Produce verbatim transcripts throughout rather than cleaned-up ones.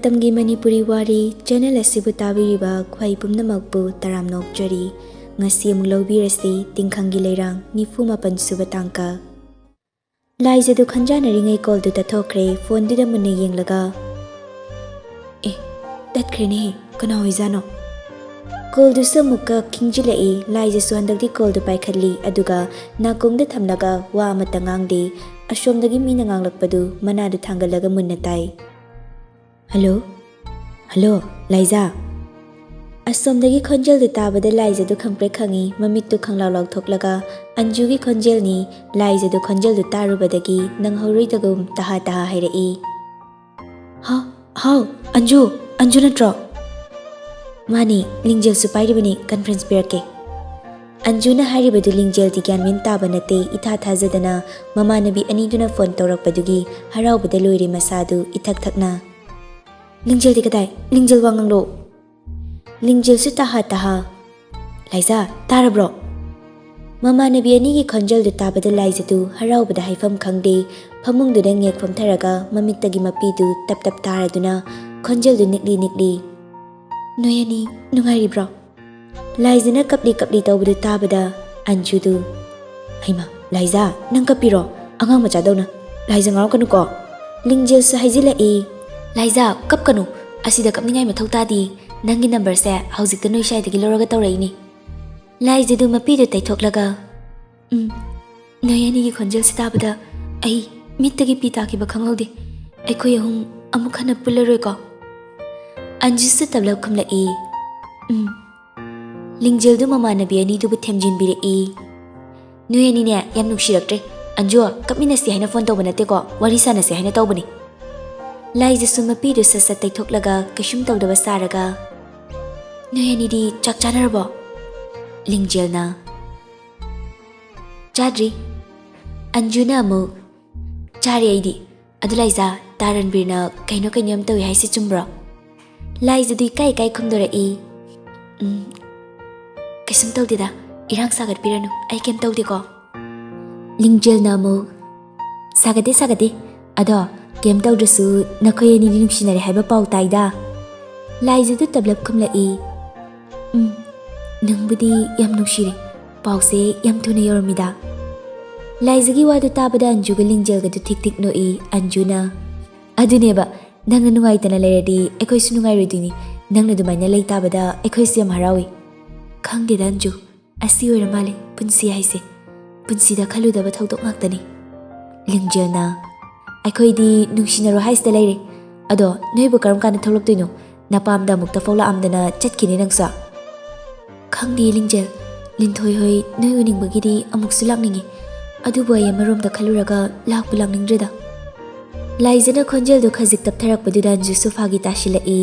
ꯃꯇꯝꯒꯤ ꯃꯅꯤꯄꯨꯔꯤ ꯋꯥꯔꯤ ꯆꯦꯅꯦꯜ ꯑꯁꯤꯕꯨ ꯇꯥꯕꯤꯔꯤꯕ ꯈ꯭ꯋꯥꯏ ꯄꯨꯝꯅꯃꯛꯄꯨ ꯇꯔꯥꯝꯅ ꯑꯣꯛꯆꯔꯤ꯫ ꯉꯁꯤ ꯑꯃꯨꯛ ꯂꯧꯕꯤꯔꯁꯤ ꯇꯤꯡꯈꯪꯒꯤ ꯂꯩꯔꯥꯡ ꯅꯤꯐꯨ ꯃꯥꯄꯟ ꯁꯨꯕ ꯇꯥꯡꯀꯛ꯫ ꯂꯥꯏꯖꯗꯨ ꯈꯟꯖꯥꯟꯅꯔꯤꯉꯩ ꯀꯣꯜꯗꯨ ꯇꯠꯊꯣꯛꯈ꯭ꯔꯦ꯫ ꯐꯣꯟꯗꯨꯗ ꯃꯨꯟꯅ ꯌꯦꯡꯂꯒ, "ꯑꯦ, ꯇꯠꯈ꯭ꯔꯦꯅꯦꯍꯦ, ꯀꯅꯥ ꯑꯣꯏꯖꯥꯠꯅꯣ?" ꯀꯣꯜꯗꯨꯁꯨ ꯑꯃꯨꯛꯀ ꯈꯤꯡꯖꯤꯜꯂꯛꯏ꯫ ꯂꯥꯏꯖꯁꯨ ꯍꯟꯗꯛꯇꯤ ꯀꯣꯜꯗꯨ ꯄꯥꯏꯈꯠꯂꯤ, ꯑꯗꯨꯒ ꯅꯥꯀꯣꯡꯗ ꯊꯝꯂꯒ ꯋꯥ ꯑꯃꯠꯇ ꯉꯥꯡꯗꯦ꯫ ꯑꯁꯣꯝꯗꯒꯤ ꯃꯤꯅ ꯉꯥꯡꯂꯛꯄꯗꯨ ꯃꯅꯥꯗꯨ ꯊꯥꯡꯒꯠꯂꯒ ꯃꯨꯟꯅ ꯇꯥꯏ꯫ "ꯍꯜꯂꯣ? ꯍꯜꯂꯣ, ꯂꯥꯏꯖꯥ?" ꯑꯁꯣꯝꯗꯒꯤ ꯈꯣꯟꯖꯦꯜꯗꯨ ꯇꯥꯕꯗ ꯂꯥꯏꯖꯗꯨ ꯈꯪꯄ꯭ꯔꯦꯛ ꯈꯪꯉꯤ꯫ ꯃꯃꯤꯠꯇꯨ ꯈꯪꯂꯥꯎ ꯂꯥꯎꯊꯣꯛꯂꯒ, "ꯑꯟꯖꯨꯒꯤ ꯈꯣꯟꯖꯦꯜꯅꯤ꯫" ꯂꯥꯏꯖꯗꯨ ꯈꯣꯟꯖꯦꯜꯗꯨ ꯇꯥꯔꯨꯕꯗꯒꯤ ꯅꯪꯍꯧꯔꯣꯏꯗꯒꯨꯝ ꯇꯍꯥ ꯇꯍꯥ ꯍꯥꯏꯔꯛꯏ꯫ "ꯍꯥ? ꯍꯥꯎ, ꯑꯟꯖꯨ! ꯑꯟꯖꯨ ꯅꯠꯇ꯭ꯔꯣ?" "ꯃꯥꯅꯤ, ꯂꯤꯡꯖꯦꯜꯁꯨ ꯄꯥꯏꯔꯤꯕꯅꯤ, ꯀꯟꯐ꯭ꯔꯦꯟꯁ ꯄꯤꯔꯛꯀꯦ꯫" ꯑꯟꯖꯨꯅ ꯍꯥꯏꯔꯤꯕꯗꯨ ꯂꯤꯡꯖꯦꯜꯗꯤ ꯒ꯭ꯌꯥꯟ ꯃꯦꯟ ꯇꯥꯕ ꯅꯠꯇꯦ꯫ ꯏꯊꯥ ꯊꯥꯖꯗꯅ ꯃꯃꯥꯟꯅꯕꯤ ꯑꯅꯤꯗꯨꯅ ꯐꯣꯟ ꯇꯧꯔꯛꯄꯗꯨꯒꯤ ꯍꯔꯥꯎꯕꯗ ꯂꯣꯏꯔꯦ ꯃꯁꯥꯗꯨ ꯏꯊꯛ ꯊꯛꯅ꯫ "ꯂꯤꯡꯖꯦꯜꯗꯤ ꯀꯗꯥꯏ? ꯂꯤꯡꯖꯦꯜ ꯋꯥ ꯉꯥꯡꯂꯣ꯫" ꯂꯤꯡꯖꯦꯜꯁꯨ ꯇꯍꯥ ꯇꯍꯥ꯫ "ꯂꯥꯏꯖꯥ, ꯇꯥꯔꯕ꯭ꯔꯣ?" ꯃꯃꯥꯟꯅꯕꯤ ꯑꯅꯤꯒꯤ ꯈꯣꯟꯖꯦꯜꯗꯨ ꯇꯥꯕꯗ ꯂꯥꯏꯖꯗꯨ ꯍꯔꯥꯎꯕꯗ ꯍꯥꯏꯐꯝ ꯈꯪꯗꯦ꯫ ꯐꯃꯨꯡꯗꯨꯗ ꯉꯦꯛ ꯐꯝꯊꯔꯒ ꯃꯃꯤꯠꯇꯒꯤ ꯃꯄꯤꯗꯨ ꯇꯞ ꯇꯞ ꯇꯥꯔꯗꯨꯅ ꯈꯣꯟꯖꯦꯜꯗꯨ ꯅꯤꯛꯂꯤ ꯅꯤꯛꯂꯤ꯫ "ꯅꯣꯏ ꯑꯅꯤ ꯅꯨꯡꯉꯥꯏꯔꯤꯕ꯭ꯔꯣ?" ꯂꯥꯏꯖꯅ ꯀꯞꯂꯤ ꯀꯞꯂꯤ ꯇꯧꯕꯗꯨ ꯇꯥꯕꯗ ꯑꯟꯖꯨꯗꯨ, "ꯍꯩꯃꯥ, ꯂꯥꯏꯖꯥ, ꯅꯪ ꯀꯞꯄꯤꯔꯣ? ꯑꯉꯥꯡ ꯃꯆꯥꯗꯧꯅ꯫ ꯂꯥꯏꯖ ꯉꯥꯎꯔꯛꯀꯅꯨꯀꯣ꯫" ꯂꯤꯡꯖꯦꯜꯁꯨ ꯍꯥꯏꯖꯤꯜꯂꯛꯏ꯫ "ꯂꯥꯏꯖꯥ, ꯀꯞꯀꯅꯨ꯫ ꯑꯁꯤꯗ ꯀꯞꯅꯤꯡꯉꯥꯏ ꯃꯊꯧ ꯇꯥꯗꯦ꯫ ꯅꯪꯒꯤ ꯅꯝꯕꯔꯁꯦ ꯍꯧꯖꯤꯛꯇ ꯅꯣꯏ ꯁ꯭ꯋꯥꯏꯗꯒꯤ ꯂꯧꯔꯒ ꯇꯧꯔꯛꯏꯅꯤ꯫" ꯂꯥꯏꯖꯗꯨ ꯃꯄꯤꯗꯨ ꯇꯩꯊꯣꯛꯂꯒ, "ꯎꯝ, ꯅꯣꯏ ꯑꯅꯤꯒꯤ ꯈꯣꯟꯖꯦꯜꯁꯤ ꯇꯥꯕꯗ ꯑꯩ ꯃꯤꯠꯇꯒꯤ ꯄꯤ ꯇꯥꯈꯤꯕ ꯈꯪꯍꯧꯗꯦ꯫ ꯑꯩꯈꯣꯏ ꯑꯍꯨꯝ ꯑꯃꯨꯛ ꯍꯟꯅ ꯄꯨꯜꯂꯔꯣꯏꯀꯣ?" ꯑꯟꯖꯨꯁꯨ ꯇꯞꯂꯞ ꯈꯨꯝꯂꯛꯏ, "ꯎꯝ꯫" ꯂꯤꯡꯖꯦꯜꯗꯨ ꯃꯃꯥꯟꯅꯕꯤ ꯑꯅꯤꯗꯨꯕꯨ ꯊꯦꯝꯖꯤꯟꯕꯤꯔꯛꯏ꯫ "ꯅꯣꯏ ꯑꯅꯤꯅꯦ ꯌꯥꯝ ꯅꯨꯡꯁꯤꯔꯛꯇ꯭ꯔꯦ꯫ ꯑꯟꯖꯨ, ꯀꯞꯃꯤꯟꯅꯁꯤ ꯍꯥꯏꯅ ꯐꯣꯟ ꯇꯧꯕ ꯅꯠꯇꯦꯀꯣ, ꯋꯥꯔꯤ ꯁꯥꯟꯅꯁꯤ ꯍꯥꯏꯅ ꯇꯧꯕꯅꯤ꯫" ꯂꯥꯏꯖꯁꯨ ꯃꯄꯤꯗꯨ ꯁꯠ ꯁꯠ ꯇꯩꯊꯣꯛꯂꯒ ꯀꯩꯁꯨꯝ ꯇꯧꯗꯕ ꯁꯥꯔꯒ, "ꯅꯣꯏ ꯑꯅꯤꯗꯤ ꯆꯥꯛ ꯆꯥꯅꯔꯕꯣ?" ꯂꯤꯡꯖꯦꯜꯅ, "ꯆꯥꯗ꯭ꯔꯤ꯫" ꯑꯟꯖꯨꯅ ꯑꯃꯨꯛ, "ꯆꯥꯔꯦ ꯑꯩꯗꯤ꯫ ꯑꯗꯨ ꯂꯥꯏꯖꯥ, ꯇꯥ ꯔꯟꯕꯤꯔꯅ ꯀꯩꯅꯣ ꯀꯩꯅꯣ ꯌꯥꯝ ꯇꯧꯏ ꯍꯥꯏꯁꯤ ꯆꯨꯝꯕ꯭ꯔꯣ?" ꯂꯥꯏꯖꯗꯨ ꯏꯀꯥꯏ ꯏꯀꯥꯏ ꯈꯨꯝꯗꯣꯔꯛꯏ, "ꯎꯝ, ꯀꯩꯁꯨꯝ ꯇꯧꯗꯦꯗ, ꯏꯔꯥꯡ ꯁꯥꯒꯠꯄꯤꯔꯅꯨ, ꯑꯩ ꯀꯩꯝ ꯇꯧꯗꯦꯀꯣ꯫" ꯂꯤꯡꯖꯦꯜꯅ ꯑꯃꯨꯛ, "ꯁꯥꯒꯠꯇꯦ, ꯁꯥꯒꯠꯇꯦ꯫ ꯑꯗꯣ ꯀꯩꯝ ꯇꯧꯗ꯭ꯔꯁꯨ ꯅꯈꯣꯏ ꯑꯅꯤꯗꯤ ꯅꯨꯡꯁꯤꯅꯔꯦ ꯍꯥꯏꯕ ꯄꯥꯎ ꯇꯥꯏꯗ꯫ ꯂꯥꯏꯖꯗꯨ ꯇꯞꯂꯞ ꯈꯨꯝꯂꯛꯏ꯫ ꯎꯝ, ꯅꯪꯕꯨꯗꯤ ꯌꯥꯝ ꯅꯨꯡꯁꯤꯔꯦ꯫ ꯄꯥꯎꯁꯦ ꯌꯥꯝ ꯊꯨꯅ ꯌꯧꯔꯝꯃꯤꯗ꯫ ꯂꯥꯏꯖꯒꯤ ꯋꯥꯗꯨ ꯇꯥꯕꯗ ꯑꯟꯖꯨꯒ ꯂꯤꯡꯖꯦꯜꯒꯗꯨ ꯊꯤꯛ ꯊꯤꯛ ꯅꯣꯛꯏ꯫ ꯑꯟꯖꯨꯅ, ꯑꯗꯨꯅꯦꯕ, ꯅꯪꯅ ꯅꯨꯡꯉꯥꯏꯇꯅ ꯂꯩꯔꯗꯤ ꯑꯩꯈꯣꯏꯁꯨ ꯅꯨꯡꯉꯥꯏꯔꯣꯏꯗꯣꯏꯅꯤ꯫ ꯅꯪꯅ ꯑꯗꯨꯃꯥꯏꯅ ꯂꯩ ꯇꯥꯕꯗ ꯑꯩꯈꯣꯏꯁꯨ ꯌꯥꯝ ꯍꯔꯥꯎꯏ꯫ ꯈꯪꯗꯦꯗ ꯑꯟꯖꯨ, ꯑꯁꯤ ꯑꯣꯏꯔ ꯃꯥꯜꯂꯦ ꯄꯨꯟꯁꯤ ꯍꯥꯏꯁꯦ꯫ ꯄꯨꯟꯁꯤꯗ ꯈꯜꯂꯨꯗꯕ ꯊꯧꯗꯣꯛ ꯉꯥꯛꯇꯅꯤ꯫ ꯂꯤꯡꯖꯦꯜꯅ, ꯑꯩꯈꯣꯏꯗꯤ ꯅꯨꯡꯁꯤꯅꯔꯣ ꯍꯥꯏꯁꯤꯗ ꯂꯩꯔꯦ꯫ ꯑꯗꯣ ꯅꯣꯏꯕꯨ ꯀꯔꯝ ꯀꯥꯟꯗ ꯊꯣꯛꯂꯛꯇꯣꯏꯅꯣ? ꯅꯄꯥꯝꯗ ꯑꯃꯨꯛꯇ ꯐꯥꯎ ꯂꯥꯛꯑꯝꯗꯅ ꯆꯠꯈꯤꯅꯤ ꯅꯪꯁꯨ꯫ ꯈꯪꯗꯦ ꯂꯤꯡꯖꯦꯜ, ꯂꯤꯟꯊꯣꯏ ꯍꯣꯏ ꯅꯣꯏ ꯎꯅꯤꯡꯕꯒꯤꯗꯤ ꯑꯃꯨꯛꯁꯨ ꯂꯥꯛꯅꯤꯡꯉꯤ꯫ ꯑꯗꯨꯕꯨ ꯑꯩ ꯑꯃꯔꯣꯝꯗ ꯈꯜꯂꯨꯔꯒ ꯂꯥꯛꯄꯨ ꯂꯥꯛꯅꯤꯡꯗ꯭ꯔꯦꯗ꯫ ꯂꯥꯏꯖꯅ ꯈꯣꯟꯖꯦꯜꯗꯨ ꯈꯖꯤꯛ ꯇꯞꯊꯔꯛꯄꯗꯨꯗ ꯑꯟꯖꯨꯁꯨ ꯐꯥꯒꯤ ꯇꯥꯁꯤꯜꯂꯛꯏ꯫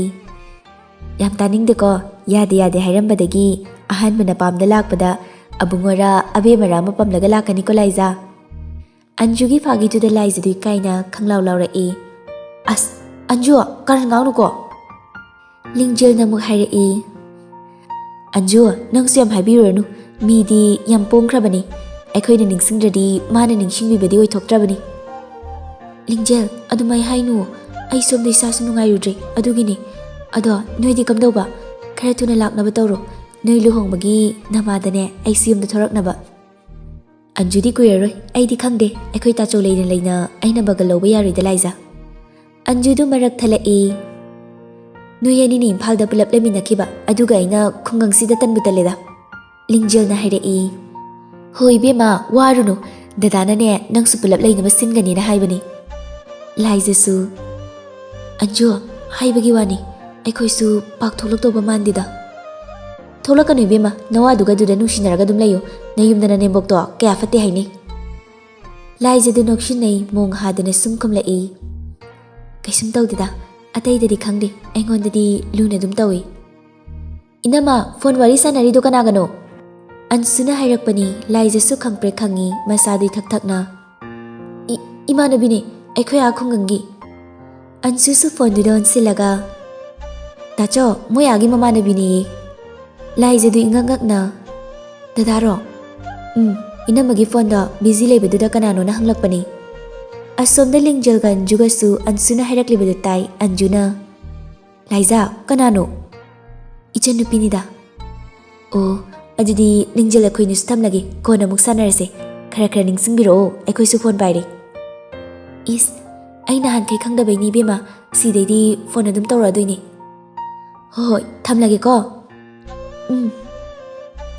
ꯌꯥꯝ ꯇꯥꯅꯤꯡꯗꯦꯀꯣ꯫ ꯌꯥꯗꯦ ꯌꯥꯗꯦ ꯍꯥꯏꯔꯝꯕꯗꯒꯤ ꯑꯍꯥꯟꯕ ꯅꯄꯥꯝꯗ ꯂꯥꯛꯄꯗ ꯑꯕꯨꯡꯉꯣꯔ ꯑꯕꯦꯝꯃꯔ ꯑꯃ ꯄꯝꯂꯒ ꯂꯥꯛꯀꯅꯤꯀꯣ ꯂꯥꯏꯖꯥ꯫ ꯑꯟꯖꯨꯒꯤ ꯐꯥꯒꯤꯗꯨꯗ ꯂꯥꯏꯖꯗꯨ ꯏꯀꯥꯏꯅ ꯈꯪꯂꯥꯎ ꯂꯥꯎꯔꯛꯏ꯫ ꯑꯁ, ꯑꯟꯖꯨ, ꯀꯔꯟ ꯉꯥꯡꯅꯨꯀꯣ꯫ ꯂꯤꯡꯖꯦꯜꯅ ꯑꯃꯨꯛ ꯍꯥꯏꯔꯛꯏ꯫ ꯑꯟꯖꯨ, ꯅꯪꯁꯨ ꯌꯥꯝ ꯍꯥꯏꯕꯤꯔꯨꯔꯅꯨ꯫ ꯃꯤꯗꯤ ꯌꯥꯝ ꯄꯣꯡꯈ꯭ꯔꯕꯅꯤ꯫ ꯑꯩꯈꯣꯏꯅ ꯅꯤꯡꯁꯤꯡꯗ꯭ꯔꯗꯤ ꯃꯥꯅ ꯅꯤꯡꯁꯤꯡꯕꯤꯕꯗꯤ ꯑꯣꯏꯊꯣꯛꯇ꯭ꯔꯕꯅꯤ꯫ ꯂꯤꯡꯖꯦꯜ, ꯑꯗꯨꯃꯥꯏ ꯍꯥꯏꯅꯨ꯫ ꯑꯩ ꯁꯣꯝꯗ ꯏꯁꯥꯁꯨ ꯅꯨꯡꯉꯥꯏꯔꯨꯗ꯭ꯔꯦ, ꯑꯗꯨꯒꯤꯅꯤ꯫ ꯑꯗꯣ ꯅꯣꯏꯗꯤ ꯀꯝꯗꯧꯕ? ꯈꯔ ꯊꯨꯅ ꯂꯥꯛꯅꯕ ꯇꯧꯔꯣ꯫ ꯅꯣꯏ ꯂꯨꯍꯣꯡꯕꯒꯤ ꯅꯃꯥꯗꯅꯦ ꯑꯩꯁꯨ ꯌꯨꯝꯗ ꯊꯣꯔꯛꯅꯕ꯫ ꯑꯟꯖꯨꯗꯤ ꯀꯨꯏꯔꯔꯣꯏ, ꯑꯩꯗꯤ ꯈꯪꯗꯦ꯫ ꯑꯩꯈꯣꯏ ꯇꯥꯆꯧ ꯂꯩꯅ ꯂꯩꯅ ꯑꯩꯅ ꯕꯒꯜ ꯂꯧꯕ ꯌꯥꯔꯣꯏꯗ ꯂꯥꯏꯖꯥ꯫ ꯑꯟꯖꯨꯗꯨ ꯃꯔꯛ ꯊꯠꯂꯛꯏ꯫ ꯅꯣꯏ ꯑꯅꯤꯅ ꯏꯝꯐꯥꯜꯗ ꯄꯨꯂꯞ ꯂꯩꯃꯤꯟꯅꯈꯤꯕ, ꯑꯗꯨꯒ ꯑꯩꯅ ꯈꯨꯡꯒꯪꯁꯤꯗ ꯇꯟꯕꯨ ꯇꯜꯂꯦꯗ꯫ ꯂꯤꯡꯖꯦꯜꯅ ꯍꯥꯏꯔꯛꯏ꯫ ꯍꯣꯏ ꯏꯕꯦꯝꯃ, ꯋꯥꯔꯨꯅꯨ꯫ ꯗꯗꯥꯅꯅꯦ ꯅꯪꯁꯨ ꯄꯨꯂꯞ ꯂꯩꯅꯕ ꯁꯤꯟꯒꯅꯤꯅ ꯍꯥꯏꯕꯅꯤ꯫ ꯂꯥꯏꯖꯁꯨ, ꯑꯟꯖꯨ, ꯍꯥꯏꯕꯒꯤ ꯋꯥꯅꯤ, ꯑꯩꯈꯣꯏꯁꯨ ꯄꯥꯛ ꯊꯣꯛꯂꯛꯇꯧꯕ ꯃꯥꯟꯗꯦꯗ꯫ ꯊꯣꯛꯂꯛꯀꯅꯨ ꯏꯕꯦꯝꯃ, ꯅꯋꯥꯗꯨꯒ ꯑꯗꯨꯗ ꯅꯨꯡꯁꯤꯅꯔꯒ ꯑꯗꯨꯝ ꯂꯩꯌꯨ꯫ ꯅꯌꯨꯝꯗꯅ ꯅꯦꯝꯕꯣꯛꯇꯣ ꯀꯌꯥ ꯐꯠꯇꯦ ꯍꯥꯏꯅꯩ꯫ ꯂꯥꯏꯖꯗꯨ ꯅꯣꯛꯁꯤꯟꯅꯩ, ꯃꯣꯡ ꯍꯥꯗꯅ ꯁꯨꯝ ꯈꯨꯝꯂꯛꯏ꯫ ꯀꯩꯁꯨꯝ ꯇꯧꯗꯦꯗ, ꯑꯇꯩꯗꯗꯤ ꯈꯪꯗꯦ, ꯑꯩꯉꯣꯟꯗꯗꯤ ꯂꯨꯅ ꯑꯗꯨꯝ ꯇꯧꯏ꯫ ꯏꯅꯝꯃ, ꯐꯣꯟ ꯋꯥꯔꯤ ꯁꯥꯟꯅꯔꯤꯗꯣ ꯀꯅꯥꯒꯅꯣ? ꯑꯟꯁꯨꯅ ꯍꯥꯏꯔꯛꯄꯅꯤ꯫ ꯂꯥꯏꯖꯁꯨ ꯈꯪꯄ꯭ꯔꯦꯛ ꯈꯪꯉꯤ, ꯃꯁꯥꯗꯨ ꯏꯊꯛ ꯊꯛꯅ꯫ "ꯏ-, ꯏꯃꯥꯟꯅꯕꯤꯅꯦ, ꯑꯩꯈꯣꯏ ꯑꯥ ꯈꯨꯡꯒꯪꯒꯤ꯫" ꯑꯟꯁꯨꯁꯨ ꯐꯣꯟꯗꯨꯗ ꯑꯣꯟꯁꯤꯜꯂꯒ, "ꯇꯥꯆꯧ, ꯃꯣꯏ ꯑꯥꯒꯤ ꯃꯃꯥꯟꯅꯕꯤꯅꯦꯌꯦ꯫" ꯂꯥꯏꯖꯗꯨ ꯏꯉꯛ ꯉꯛꯅ, "ꯗꯗꯥꯔꯣ?" "ꯎꯝ, ꯏꯅꯝꯃꯒꯤ ꯐꯣꯟꯗꯣ ꯕꯤꯖꯤ ꯂꯩꯕꯗꯨꯗ ꯀꯅꯥꯅꯣꯅ ꯍꯪꯂꯛꯄꯅꯤ꯫" ꯑꯁꯣꯝꯗ ꯂꯤꯡꯖꯦꯜꯒ ꯑꯟꯖꯨꯒꯁꯨ ꯑꯟꯁꯨꯅ ꯍꯥꯏꯔꯛꯂꯤꯕꯗꯨ ꯇꯥꯏ꯫ ꯑꯟꯖꯨꯅ, "ꯂꯥꯏꯖꯥ, ꯀꯅꯥꯅꯣ?" "ꯏꯆꯟꯅꯨꯄꯤꯅꯤꯗ꯫" "ꯑꯣ, ꯑꯗꯨꯗꯤ ꯂꯤꯡꯖꯦꯜ ꯑꯩꯈꯣꯏꯅꯤꯁꯨ ꯊꯝꯂꯒꯦ, ꯀꯣꯟꯅ ꯑꯃꯨꯛ ꯁꯥꯟꯅꯔꯁꯦ꯫ ꯈꯔ ꯈꯔ ꯅꯤꯡꯁꯤꯡꯕꯤꯔꯛꯑꯣ, ꯑꯩꯈꯣꯏꯁꯨ ꯐꯣꯟ ꯄꯥꯏꯔꯦ꯫" "ꯏꯁ, ꯑꯩ ꯅꯍꯥꯟꯈꯩ ꯈꯪꯗꯕꯩꯅꯤ ꯏꯕꯦꯝꯃ, ꯁꯤꯗꯩꯗꯤ ꯐꯣꯟ ꯑꯗꯨꯝ ꯇꯧꯔꯛꯑꯗꯣꯏꯅꯦ꯫" "ꯍꯣꯏ ꯍꯣꯏ, ꯊꯝꯂꯒꯦꯀꯣ꯫" "ꯎꯝ꯫"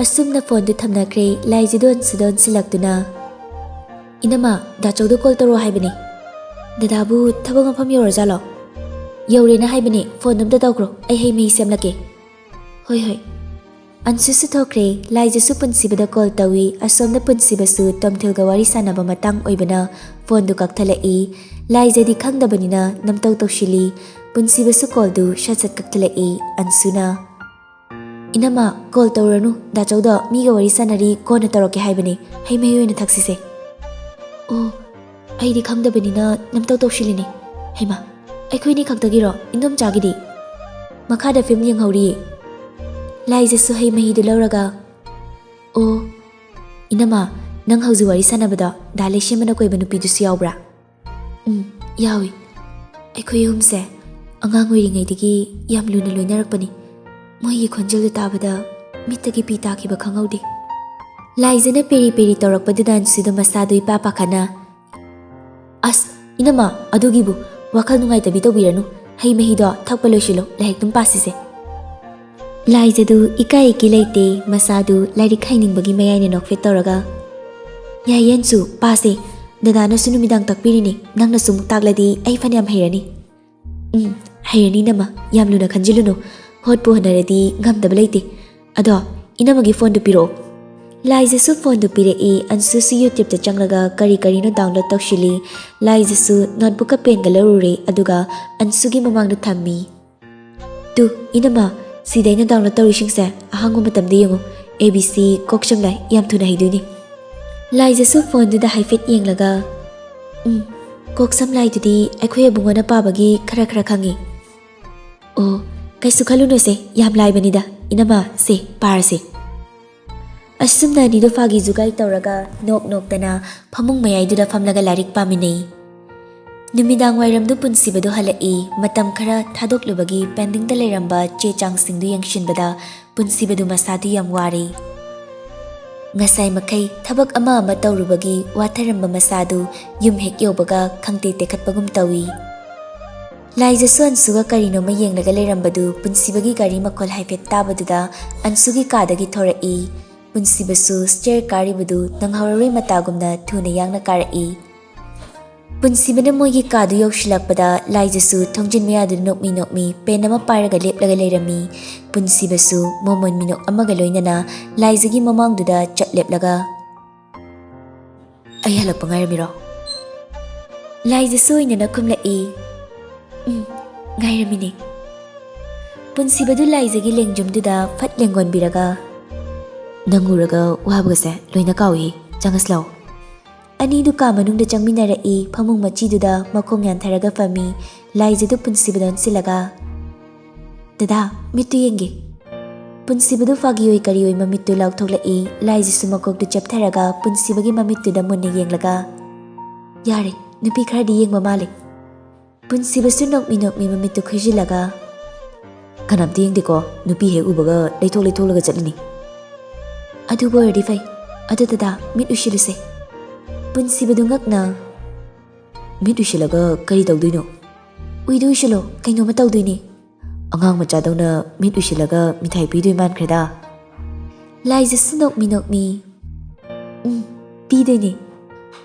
ꯑꯁꯨꯝꯅ ꯐꯣꯟꯗꯨ ꯊꯝꯅꯈ꯭ꯔꯦ꯫ ꯂꯥꯏꯖꯗꯣ ꯑꯟꯁꯨꯗ ꯑꯣꯟꯁꯤꯜꯂꯛꯇꯨꯅ, "ꯏꯅꯝꯃ, ꯗꯥꯆꯧꯗ ꯀꯣꯜ ꯇꯧꯔꯛꯑꯣ ꯍꯥꯏꯕꯅꯦ꯫" "ꯗꯗꯥꯕꯨ ꯊꯕꯛ ꯃꯐꯝ ꯌꯧꯔꯖꯥꯠꯂꯣ?" "ꯌꯧꯔꯦꯅ ꯍꯥꯏꯕꯅꯦ, ꯐꯣꯟꯗꯣ ꯑꯝꯇ ꯇꯧꯈ꯭ꯔꯣ, ꯑꯩ ꯍꯩ ꯃꯍꯤ ꯁꯦꯝꯂꯛꯀꯦ꯫" "ꯍꯣꯏ ꯍꯣꯏ꯫" ꯑꯟꯁꯨꯁꯨ ꯊꯣꯛꯈ꯭ꯔꯦ꯫ ꯂꯥꯏꯖꯁꯨ ꯄꯨꯟꯁꯤꯕꯗ ꯀꯣꯜ ꯇꯧꯏ꯫ ꯑꯁꯣꯝꯗ ꯄꯨꯟꯁꯤꯕꯁꯨ ꯇꯣꯝꯊꯤꯜꯒ ꯋꯥꯔꯤ ꯁꯥꯟꯅꯕ ꯃꯇꯥꯡ ꯑꯣꯏꯕꯅ ꯐꯣꯟꯗꯨ ꯀꯛꯊꯠꯂꯛꯏ꯫ ꯂꯥꯏꯖꯗꯤ ꯈꯪꯗꯕꯅꯤꯅ ꯅꯝꯇꯧ ꯇꯧꯁꯤꯜꯂꯤ꯫ ꯄꯨꯟꯁꯤꯕꯁꯨ ꯀꯣꯜꯗꯨ ꯁꯠ ꯁꯠ ꯀꯛꯊꯠꯂꯛꯏ꯫ ꯑꯟꯁꯨꯅ, "ꯏꯅꯝꯃ, ꯀꯣꯜ ꯇꯧꯔꯅꯨ, ꯗꯥꯆꯧꯗꯣ ꯃꯤꯒ ꯋꯥꯔꯤ ꯁꯥꯟꯅꯔꯤ, ꯀꯣꯟꯅ ꯇꯧꯔꯛꯀꯦ ꯍꯥꯏꯕꯅꯦ, ꯍꯩ ꯃꯍꯤ ꯑꯣꯏꯅ ꯊꯛꯁꯤꯁꯦ꯫" "ꯑꯣ, ꯑꯩꯗꯤ ꯈꯪꯗꯕꯅꯤꯅ ꯅꯝꯇꯧ ꯇꯧꯁꯤꯜꯂꯤꯅꯦ꯫ ꯍꯩꯃꯥ, ꯑꯩꯈꯣꯏꯅꯤ ꯈꯛꯇꯒꯤꯔꯣ? ꯏꯟꯗꯣꯝꯆꯥꯒꯤꯗꯤ?" "ꯃꯈꯥꯗ ꯐꯤꯂꯝ ꯌꯦꯡꯍꯧꯔꯤꯌꯦ꯫" ꯂꯥꯏꯖꯁꯨ ꯍꯩ ꯃꯍꯤꯗꯨ ꯂꯧꯔꯒ, "ꯑꯣ, ꯏꯅꯝꯃ, ꯅꯪ ꯍꯧꯖꯤꯛ ꯋꯥꯔꯤ ꯁꯥꯟꯅꯕꯗꯣ ꯗꯥ ꯂꯩꯁꯦꯝꯕꯅ ꯀꯣꯏꯕ ꯅꯨꯄꯤꯗꯨꯁꯨ ꯌꯥꯎꯕ꯭ꯔꯥ?" "ꯎꯝ, ꯌꯥꯎꯏ꯫ ꯑꯩꯈꯣꯏ ꯑꯍꯨꯝꯁꯦ ꯑꯉꯥꯡ ꯑꯣꯏꯔꯤꯉꯩꯗꯒꯤ ꯌꯥꯝ ꯂꯨꯅ ꯂꯣꯏꯅꯔꯛꯄꯅꯤ꯫ ꯃꯣꯏꯒꯤ ꯈꯣꯟꯖꯦꯜꯗꯨ ꯇꯥꯕꯗ ꯃꯤꯠꯇꯒꯤ ꯄꯤ ꯇꯥꯈꯤꯕ ꯈꯪꯍꯧꯗꯦ꯫" ꯂꯥꯏꯖꯅ ꯄꯦꯔꯤ ꯄꯦꯔꯤ ꯇꯧꯔꯛꯄꯗꯨꯗ ꯑꯟꯁꯨꯗ ꯃꯁꯥꯗꯨ ꯏꯄꯥ ꯄꯥꯈꯠꯅ, "ꯑꯁ, ꯏꯅꯝꯃ, ꯑꯗꯨꯒꯤꯕꯨ ꯋꯥꯈꯜ ꯅꯨꯡꯉꯥꯏꯇꯕꯤ ꯇꯧꯕꯤꯔꯅꯨ꯫ ꯍꯩ ꯃꯍꯤꯗꯣ ꯊꯛꯄ ꯂꯣꯏꯁꯤꯜꯂꯣ, ꯂꯥꯏꯔꯤꯛꯇꯨꯝ ꯄꯥꯁꯤꯁꯦ꯫" ꯂꯥꯏꯖꯗꯨ ꯏꯀꯥꯏ ꯏꯀꯤ ꯂꯩꯇꯦ, ꯃꯁꯥꯗꯨ ꯂꯥꯏꯔꯤꯛ ꯍꯩꯅꯤꯡꯕꯒꯤ ꯃꯌꯥꯏꯅ ꯅꯣꯛꯐꯦꯠ ꯇꯧꯔꯒ, "ꯌꯥꯏꯌꯦ ꯑꯟꯁꯨ, ꯄꯥꯁꯦ꯫ ꯗꯗꯥꯅꯁꯨ ꯅꯨꯃꯤꯗꯥꯡ ꯇꯥꯛꯄꯤꯔꯤꯅꯤ, ꯅꯪꯅꯁꯨ ꯑꯃꯨꯛ ꯇꯥꯛꯂꯗꯤ ꯑꯩ ꯐꯅꯌꯥꯝ ꯍꯩꯔꯅꯤ꯫" "ꯎꯝ, ꯍꯩꯔꯅꯤ ꯏꯅꯝꯃ, ꯌꯥꯝ ꯂꯨꯅ ꯈꯟꯖꯤꯜꯂꯨꯅꯨ꯫ ꯍꯣꯠꯄꯨ ꯍꯣꯠꯅꯔꯗꯤ ꯉꯝꯗꯕ ꯂꯩꯇꯦ꯫ ꯑꯗꯣ, ꯏꯅꯝꯃꯒꯤ ꯐꯣꯟꯗꯨ ꯄꯤꯔꯛꯑꯣ꯫" ꯂꯥꯏꯖꯁꯨ ꯐꯣꯟꯗꯨ ꯄꯤꯔꯛꯏ꯫ ꯑꯟꯁꯨꯁꯨ YouTubeꯇ ꯆꯪꯂꯒ ꯀꯔꯤ ꯀꯔꯤꯅꯣ download ꯇꯧꯁꯤꯜꯂꯤ꯫ ꯂꯥꯏꯖꯁꯨ notebookꯀ penꯒ ꯂꯧꯔꯨꯔꯦ, ꯑꯗꯨꯒ ꯑꯟꯁꯨꯒꯤ ꯃꯃꯥꯡꯗ ꯊꯝꯃꯤ꯫ "ꯇꯨ, ꯏꯅꯝꯃ, ꯁꯤꯗ ꯑꯩꯅ download ꯇꯧꯔꯤꯁꯤꯡꯁꯦ ꯑꯍꯥꯡꯕ ꯃꯇꯝꯗ ꯌꯦꯡꯉꯨ꯫ A B C, ꯀꯣꯛ ꯁꯝ ꯂꯥꯏ, ꯌꯥꯝ ꯊꯨꯅ ꯍꯩꯗꯣꯏꯅꯤ꯫" ꯂꯥꯏꯖꯁꯨ ꯐꯣꯟꯗꯨꯗ ꯍꯥꯏꯐꯦꯠ ꯌꯦꯡꯂꯒ, "ꯎꯝ, ꯀꯣꯛ ꯁꯝ ꯂꯥꯏꯗꯨꯗꯤ ꯑꯩꯈꯣꯏ ꯑꯕꯨꯡꯉꯣꯅ ꯄꯥꯕꯒꯤ ꯈꯔ ꯈꯔ ꯈꯪꯉꯤ꯫" "ꯑꯣ, ꯀꯩꯁꯨ ꯈꯜꯂꯨꯅꯨꯁꯦ, ꯌꯥꯝ ꯂꯥꯏꯕꯅꯤꯗ꯫ ꯏꯅꯝꯃ, ꯁꯦ, ꯄꯥꯔꯁꯦ꯫" ꯑꯁꯨꯝꯅ ꯑꯅꯤꯗꯨ ꯐꯥꯒꯤ ꯖꯨꯒꯥꯏ ꯇꯧꯔꯒ ꯅꯣꯛ ꯅꯣꯛꯇꯅ ꯐꯃꯨꯡ ꯃꯌꯥꯏꯗꯨꯗ ꯐꯝꯂꯒ ꯂꯥꯏꯔꯤꯛ ꯄꯥꯃꯤꯟꯅꯩ꯫ ꯅꯨꯃꯤꯗꯥꯡ ꯋꯥꯏꯔꯝꯗꯨ ꯄꯨꯟꯁꯤꯕꯗꯨ ꯍꯜꯂꯛꯏ꯫ ꯃꯇꯝ ꯈꯔ ꯊꯥꯗꯣꯛꯂꯨꯕꯒꯤ pendingꯗ ꯂꯩꯔꯝꯕ ꯆꯦ ꯆꯥꯡꯁꯤꯡꯗꯨ ꯌꯦꯡꯁꯤꯟꯕꯗ ꯄꯨꯟꯁꯤꯕꯗꯨ ꯃꯁꯥꯗꯨ ꯌꯥꯝ ꯋꯥꯔꯦ꯫ ꯉꯁꯥꯏ ꯃꯈꯩ ꯊꯕꯛ ꯑꯃ ꯑꯃ ꯇꯧꯔꯨꯕꯒꯤ ꯋꯥꯊꯔꯝꯕ ꯃꯁꯥꯗꯨ ꯌꯨꯝ ꯍꯦꯛ ꯌꯧꯕꯒ ꯈꯪꯇꯦ ꯇꯦꯛꯈꯠꯄꯒꯨꯝ ꯇꯧꯏ꯫ ꯂꯥꯏꯖꯁꯨ ꯑꯟꯁꯨꯒ ꯀꯔꯤꯅꯣꯃ ꯌꯦꯡꯂꯒ ꯂꯩꯔꯝꯕꯗꯨ ꯄꯨꯟꯁꯤꯕꯒꯤ ꯒꯥꯔꯤ ꯃꯈꯣꯜ ꯍꯥꯏꯐꯦꯠ ꯇꯥꯕꯗꯨꯗ ꯑꯟꯁꯨꯒꯤ ꯀꯥꯗꯒꯤ ꯊꯣꯔꯛꯏ꯫ ꯄꯨꯟꯁꯤꯕꯁꯨ stair ꯀꯥꯔꯤꯕꯗꯨ ꯅꯪꯍꯧꯔꯔꯣꯏ ꯃꯇꯥꯒꯨꯝꯅ ꯊꯨꯅ ꯌꯥꯡꯅ ꯀꯥꯔꯛꯏ꯫ ꯄꯨꯟꯁꯤꯕꯅ ꯃꯣꯏꯒꯤ ꯀꯥꯗꯨ ꯌꯧꯁꯤꯜꯂꯛꯄꯗ ꯂꯥꯏꯖꯁꯨ ꯊꯣꯡꯖꯤꯟ ꯃꯌꯥꯗꯨ ꯅꯣꯛꯃꯤ ꯅꯣꯛꯃꯤ pen ꯑꯃ ꯄꯥꯏꯔꯒ ꯂꯦꯞꯂꯒ ꯂꯩꯔꯝꯃꯤ꯫ ꯄꯨꯟꯁꯤꯕꯁꯨ ꯃꯣꯃꯣꯟ ꯃꯤꯅꯣꯛ ꯑꯃꯒ ꯂꯣꯏꯅꯅ ꯂꯥꯏꯖꯒꯤ ꯃꯃꯥꯡꯗꯨꯗ ꯆꯠ ꯂꯦꯞꯂꯒ, "ꯑꯩ ꯍꯜꯂꯛꯄ ꯉꯥꯏꯔꯝꯃꯤꯔꯣ?" ꯂꯥꯏꯖꯁꯨ ꯑꯣꯏꯅꯅ ꯈꯨꯝꯂꯛꯏ, "ꯎꯝ, ꯉꯥꯏꯔꯝꯃꯤꯅꯦ꯫" ꯄꯨꯟꯁꯤꯕꯗꯨ ꯂꯥꯏꯖꯒꯤ ꯂꯦꯡꯖꯨꯝꯗꯨꯗ ꯐꯠ ꯂꯦꯡꯒꯣꯟꯕꯤꯔꯒ, "ꯅꯪ ꯎꯔꯒ ꯋꯥꯕꯒꯁꯦ ꯂꯣꯏꯅ ꯀꯥꯎꯏ, ꯆꯪꯉꯁꯤ ꯂꯥꯛꯑꯣ꯫" ꯑꯅꯤꯗꯨ ꯀꯥ ꯃꯅꯨꯡꯗ ꯆꯪꯃꯤꯟꯅꯔꯛꯏ꯫ ꯐꯃꯨꯡ ꯃꯆꯤꯗꯨꯗ ꯃꯈꯣꯡ ꯌꯥꯟꯊꯔꯒ ꯐꯝꯃꯤ꯫ ꯂꯥꯏꯖꯗꯨ ꯄꯨꯟꯁꯤꯕꯗ ꯑꯣꯟꯁꯤꯜꯂꯒ, "ꯗꯗꯥ, ꯃꯤꯠꯇꯨ ꯌꯦꯡꯒꯦ꯫" ꯄꯨꯟꯁꯤꯕꯗꯨ ꯐꯥꯒꯤ ꯑꯣꯏ ꯀꯔꯤ ꯑꯣꯏ ꯃꯃꯤꯠꯇꯨ ꯂꯥꯎꯊꯣꯛꯂꯛꯏ꯫ ꯂꯥꯏꯖꯁꯨ ꯃꯀꯣꯛꯇꯨ ꯆꯦꯞꯊꯔꯒ ꯄꯨꯟꯁꯤꯕꯒꯤ ꯃꯃꯤꯠꯇꯨꯗ ꯃꯨꯟꯅ ꯌꯦꯡꯂꯒ, "ꯌꯥꯔꯦ, ꯅꯨꯄꯤ ꯈꯔꯗꯤ ꯌꯦꯡꯕ ꯃꯥꯜꯂꯦ꯫" ꯄꯨꯟꯁꯤꯕꯁꯨ ꯅꯣꯛꯃꯤ ꯅꯣꯛꯃꯤ ꯃꯃꯤꯠꯇꯨ ꯈꯨꯏꯖꯤꯜꯂꯒ, "ꯀꯅꯥꯝꯇ ꯌꯦꯡꯗꯦꯀꯣ, ꯅꯨꯄꯤ ꯍꯦꯛ ꯎꯕꯒ ꯂꯩꯊꯣꯛ ꯂꯩꯊꯣꯛꯂꯒ ꯆꯠꯂꯅꯤ꯫" "ꯑꯗꯨꯕꯨ ꯑꯣꯏꯔꯗꯤ ꯐꯩ꯫ ꯑꯗꯨ ꯗꯗꯥ, ꯃꯤꯠ ꯎꯏꯁꯤꯜꯂꯨꯁꯦ꯫" ꯄꯨꯟꯁꯤꯕꯗꯨ ꯉꯛꯅ, "ꯃꯤꯠ ꯎꯏꯁꯤꯜꯂꯒ ꯀꯔꯤ ꯇꯧꯗꯣꯏꯅꯣ?" "ꯎꯏꯗꯨ ꯎꯏꯁꯤꯜꯂꯣ, ꯀꯩꯅꯣꯝꯃ ꯇꯧꯗꯣꯏꯅꯦ꯫" "ꯑꯉꯥꯡ ꯃꯆꯥꯗꯧꯅ ꯃꯤꯠ ꯎꯏꯁꯤꯜꯂꯒ ꯃꯤꯊꯥꯏ ꯄꯤꯗꯣꯏ ꯃꯥꯟꯈ꯭ꯔꯦꯗ꯫" ꯂꯥꯏꯖꯁꯨ ꯅꯣꯛꯃꯤ ꯅꯣꯛꯃꯤ, "ꯎꯝ, ꯄꯤꯗꯣꯏꯅꯦ꯫"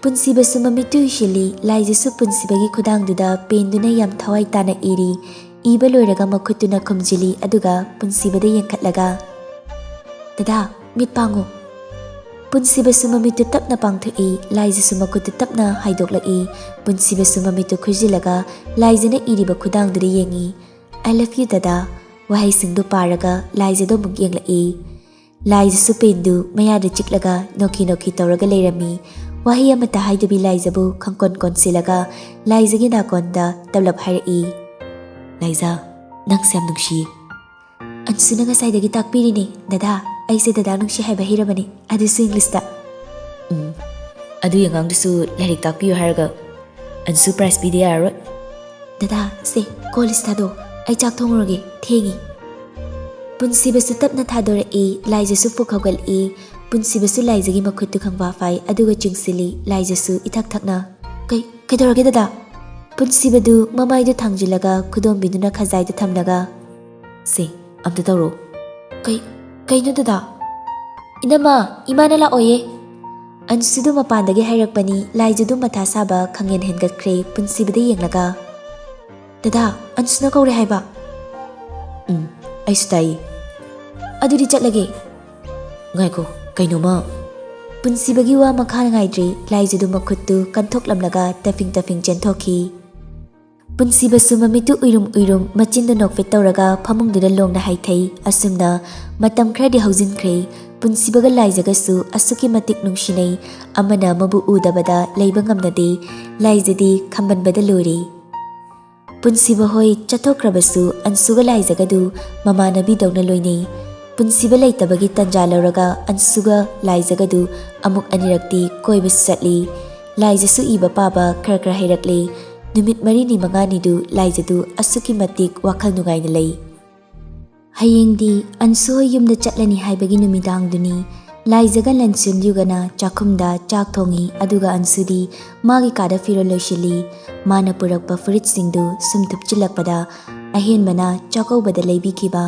ꯄꯨꯟꯁꯤꯕꯁꯨ ꯃꯃꯤꯠꯇꯨ ꯎꯏꯁꯤꯜꯂꯤ꯫ ꯂꯥꯏꯖꯁꯨ ꯄꯨꯟꯁꯤꯕꯒꯤ ꯈꯨꯗꯥꯡꯗꯨꯗ penꯗꯨꯅ ꯌꯥꯝ ꯊꯋꯥꯏ ꯇꯥꯅ ꯏꯔꯤ꯫ ꯏꯕ ꯂꯣꯏꯔꯒ ꯃꯈꯨꯠꯇꯨꯅ ꯈꯨꯝꯖꯤꯜꯂꯤ, ꯑꯗꯨꯒ ꯄꯨꯟꯁꯤꯕꯗ ꯌꯦꯡꯈꯠꯂꯒ, "ꯗꯗꯥ, ꯃꯤꯠ ꯄꯥꯡꯉꯨ꯫" ꯄꯨꯟꯁꯤꯕꯁꯨ ꯃꯃꯤꯠꯇꯨ ꯇꯞꯅ ꯄꯥꯡꯊꯣꯛꯏ꯫ ꯂꯥꯏꯖꯁꯨ ꯃꯈꯨꯠꯇꯨ ꯇꯞꯅ ꯍꯥꯏꯗꯣꯛꯂꯛꯏ꯫ ꯄꯨꯟꯁꯤꯕꯁꯨ ꯃꯃꯤꯠꯇꯨ ꯈꯨꯏꯖꯤꯜꯂꯒ ꯂꯥꯏꯖꯅ ꯏꯔꯤꯕ ꯈꯨꯗꯥꯡꯗꯨꯗ ꯌꯦꯡꯉꯤ꯫ "I love you, ꯗꯗꯥ꯫" ꯋꯥꯍꯩꯁꯤꯡꯗꯨ ꯄꯥꯔꯒ ꯂꯥꯏꯖꯗ ꯑꯃꯨꯛ ꯌꯦꯡꯂꯛꯏ꯫ ꯂꯥꯏꯖꯁꯨ penꯗꯨ ꯃꯌꯥꯗ ꯆꯤꯛꯂꯒ ꯅꯣꯛꯈꯤ ꯅꯣꯛꯈꯤ ꯇꯧꯔꯒ ꯂꯩꯔꯝꯃꯤ꯫ ꯋꯥꯍꯩ ꯑꯃꯠꯇ ꯍꯥꯏꯗꯕꯤ ꯂꯥꯏꯖꯕꯨ ꯈꯪꯀꯣꯟ ꯀꯣꯟꯁꯤꯜꯂꯒ ꯂꯥꯏꯖꯒꯤ ꯅꯥꯀꯣꯟꯗ ꯇꯞꯂꯞ ꯍꯥꯏꯔꯛꯏ, "ꯂꯥꯏꯖ, ꯅꯪꯁꯦ ꯌꯥꯝ ꯅꯨꯡꯁꯤꯌꯦ꯫" "ꯑꯟꯁꯨꯅ ꯉꯁꯥꯏꯗꯒꯤ ꯇꯥꯛꯄꯤꯔꯤꯅꯦ, ꯗꯗꯥ꯫ ꯑꯩꯁꯦ ꯗꯗꯥ ꯅꯨꯡꯁꯤ ꯍꯥꯏꯕ ꯍꯩꯔꯕꯅꯤ, ꯑꯗꯨꯁꯨ Englishꯇ꯫" "ꯎꯝ, ꯑꯗꯨꯒꯤ ꯑꯉꯥꯡꯗꯨꯁꯨ ꯂꯥꯏꯔꯤꯛ ꯇꯥꯛꯄꯤꯌꯨ ꯍꯥꯏꯔꯒ ꯑꯟꯁꯨ, ꯄ꯭ꯔꯥꯏꯖ ꯄꯤꯗ ꯌꯥꯔꯔꯣꯏ꯫ ꯗꯗꯥ, ꯁꯦ, ꯀꯣꯜ ꯂꯤꯁ ꯊꯥꯗꯣ꯫ ꯑꯩ ꯆꯥꯛ ꯊꯣꯡꯉꯨꯔꯒꯦ, ꯊꯦꯡꯉꯤ꯫ ꯄꯨꯟꯁꯤꯕꯁꯨ ꯇꯞꯅ ꯊꯥꯗꯣꯔꯛꯏ, ꯂꯥꯏꯖꯁꯨ ꯐꯨꯛ ꯍꯧꯒꯠꯂꯛꯏ꯫ ꯄꯨꯟꯁꯤꯕꯁꯨ ꯂꯥꯏꯖꯒꯤ ꯃꯈꯨꯠꯇꯨ ꯈꯪꯐꯥ ꯐꯥꯏ, ꯑꯗꯨꯒ ꯆꯤꯡꯁꯤꯜꯂꯤ꯫ ꯂꯥꯏꯖꯁꯨ ꯏꯊꯛ ꯊꯛꯅ, "ꯀꯩ, ꯀꯩꯗꯧꯔꯒꯦ ꯗꯗꯥ?" ꯄꯨꯟꯁꯤꯕꯗꯨ ꯃꯃꯥꯏꯗꯨ ꯊꯥꯡꯖꯤꯜꯂꯒ ꯈꯨꯗꯣꯝꯕꯤꯗꯨꯅ ꯈꯖꯥꯏꯗ ꯊꯝꯂꯒ, "ꯁꯦ, ꯑꯝꯇ ꯇꯧꯔꯣ꯫" "ꯀꯩ, ꯀꯩꯅꯣ ꯗꯗꯥ?" "ꯏꯅꯝꯃ, ꯏꯃꯥꯅ ꯂꯥꯛꯑꯣꯌꯦ꯫" ꯑꯟꯁꯨꯗꯨ ꯃꯄꯥꯟꯗꯒꯤ ꯍꯥꯏꯔꯛꯄꯅꯤ꯫ ꯂꯥꯏꯖꯗꯨ ꯃꯊꯥ ꯁꯥꯕ ꯈꯪꯍꯦꯟ ꯍꯦꯟꯒꯠꯈ꯭ꯔꯦ ꯄꯨꯟꯁꯤꯕꯗ ꯌꯦꯡꯂꯒ꯫ "ꯗꯗꯥ, ꯑꯟꯁꯨꯅ ꯀꯧꯔꯦ ꯍꯥꯏꯕ꯫" "ꯎꯝ, ꯑꯩꯁꯨ ꯇꯥꯏꯌꯦ꯫" "ꯑꯗꯨꯗꯤ ꯆꯠꯂꯒꯦ꯫" "ꯉꯥꯏꯈꯣ, ꯀꯩꯅꯣꯃ꯫" ꯄꯨꯟꯁꯤꯕꯒꯤ ꯋꯥ ꯃꯈꯥ ꯉꯥꯏꯗ꯭ꯔꯤ, ꯂꯥꯏꯖꯗꯨ ꯃꯈꯨꯠꯇꯨ ꯀꯟꯊꯣꯛꯂꯝꯂꯒ ꯇꯐꯤꯡ ꯇꯐꯤꯡ ꯆꯦꯟꯊꯣꯛꯈꯤ꯫ ꯄꯨꯟꯁꯤꯕꯁꯨ ꯃꯃꯤꯠꯇꯨ ꯎꯏꯔꯨꯝ ꯎꯏꯔꯨꯝ, ꯃꯆꯤꯟꯗꯨ ꯅꯣꯛꯐꯦꯠ ꯇꯧꯔꯒ ꯐꯃꯨꯡꯗꯨꯗ ꯂꯣꯡꯅ ꯍꯥꯏꯊꯩ꯫ ꯑꯁꯨꯝꯅ ꯃꯇꯝ ꯈꯔꯗꯤ ꯍꯧꯖꯤꯟꯈ꯭ꯔꯦ꯫ ꯄꯨꯟꯁꯤꯕꯒ ꯂꯥꯏꯖꯒꯁꯨ ꯑꯁꯨꯛꯀꯤ ꯃꯇꯤꯛ ꯅꯨꯡꯁꯤꯅꯩ꯫ ꯑꯃꯅ ꯑꯃꯕꯨ ꯎꯗꯕꯗ ꯂꯩꯕ ꯉꯝꯅꯗꯦ꯫ ꯂꯥꯏꯖꯗꯤ ꯈꯝꯕꯟꯕꯗ ꯂꯣꯏꯔꯦ꯫ ꯄꯨꯟꯁꯤꯕ ꯍꯣꯏ ꯆꯠꯊꯣꯛꯈ꯭ꯔꯕꯁꯨ ꯑꯟꯁꯨꯒ ꯂꯥꯏꯖꯒꯗꯨ ꯃꯃꯥꯟꯅꯕꯤꯗꯧꯅ ꯂꯣꯏꯅꯩ꯫ ꯄꯨꯟꯁꯤꯕ ꯂꯩꯇꯕꯒꯤ ꯇꯟꯖꯥ ꯂꯧꯔꯒ ꯑꯟꯁꯨꯒ ꯂꯥꯏꯖꯒꯗꯨ ꯑꯃꯨꯛ ꯑꯅꯤꯔꯛꯇꯤ ꯀꯣꯏꯕꯁꯨ ꯆꯠꯂꯤ꯫ ꯂꯥꯏꯖꯁꯨ ꯏꯕ ꯄꯥꯕ ꯈꯔ ꯈꯔ ꯍꯩꯔꯛꯂꯦ꯫ ꯅꯨꯃꯤꯠ ꯃꯔꯤꯅꯤ ꯃꯉꯥꯅꯤꯗꯨ ꯂꯥꯏꯖꯗꯨ ꯑꯁꯨꯛꯀꯤ ꯃꯇꯤꯛ ꯋꯥꯈꯜ ꯅꯨꯡꯉꯥꯏꯅ ꯂꯩ꯫ ꯍꯌꯦꯡꯗꯤ ꯑꯟꯁꯨ ꯍꯣꯏ ꯌꯨꯝꯗ ꯆꯠꯂꯅꯤ ꯍꯥꯏꯕꯒꯤ ꯅꯨꯃꯤꯗꯥꯡꯗꯨꯅꯤ꯫ ꯂꯥꯏꯖꯒ ꯂꯟꯁꯨꯟ ꯌꯨꯒꯅ ꯆꯥꯛꯈꯨꯝꯗ ꯆꯥꯛ ꯊꯣꯡꯉꯤ, ꯑꯗꯨꯒ ꯑꯟꯁꯨꯗꯤ ꯃꯥꯒꯤ ꯀꯥꯗ ꯐꯤꯔꯣꯜ ꯂꯣꯏꯁꯤꯜꯂꯤ꯫ ꯃꯥꯅ ꯄꯨꯔꯛꯄ ꯐꯨꯔꯤꯠꯁꯤꯡꯗꯨ ꯁꯨꯝ ꯊꯨꯞꯆꯤꯜꯂꯛꯄꯗ, ꯑꯍꯦꯟꯕꯅ ꯆꯥꯛꯀꯧꯕꯗ ꯂꯩꯕꯤꯈꯤꯕ,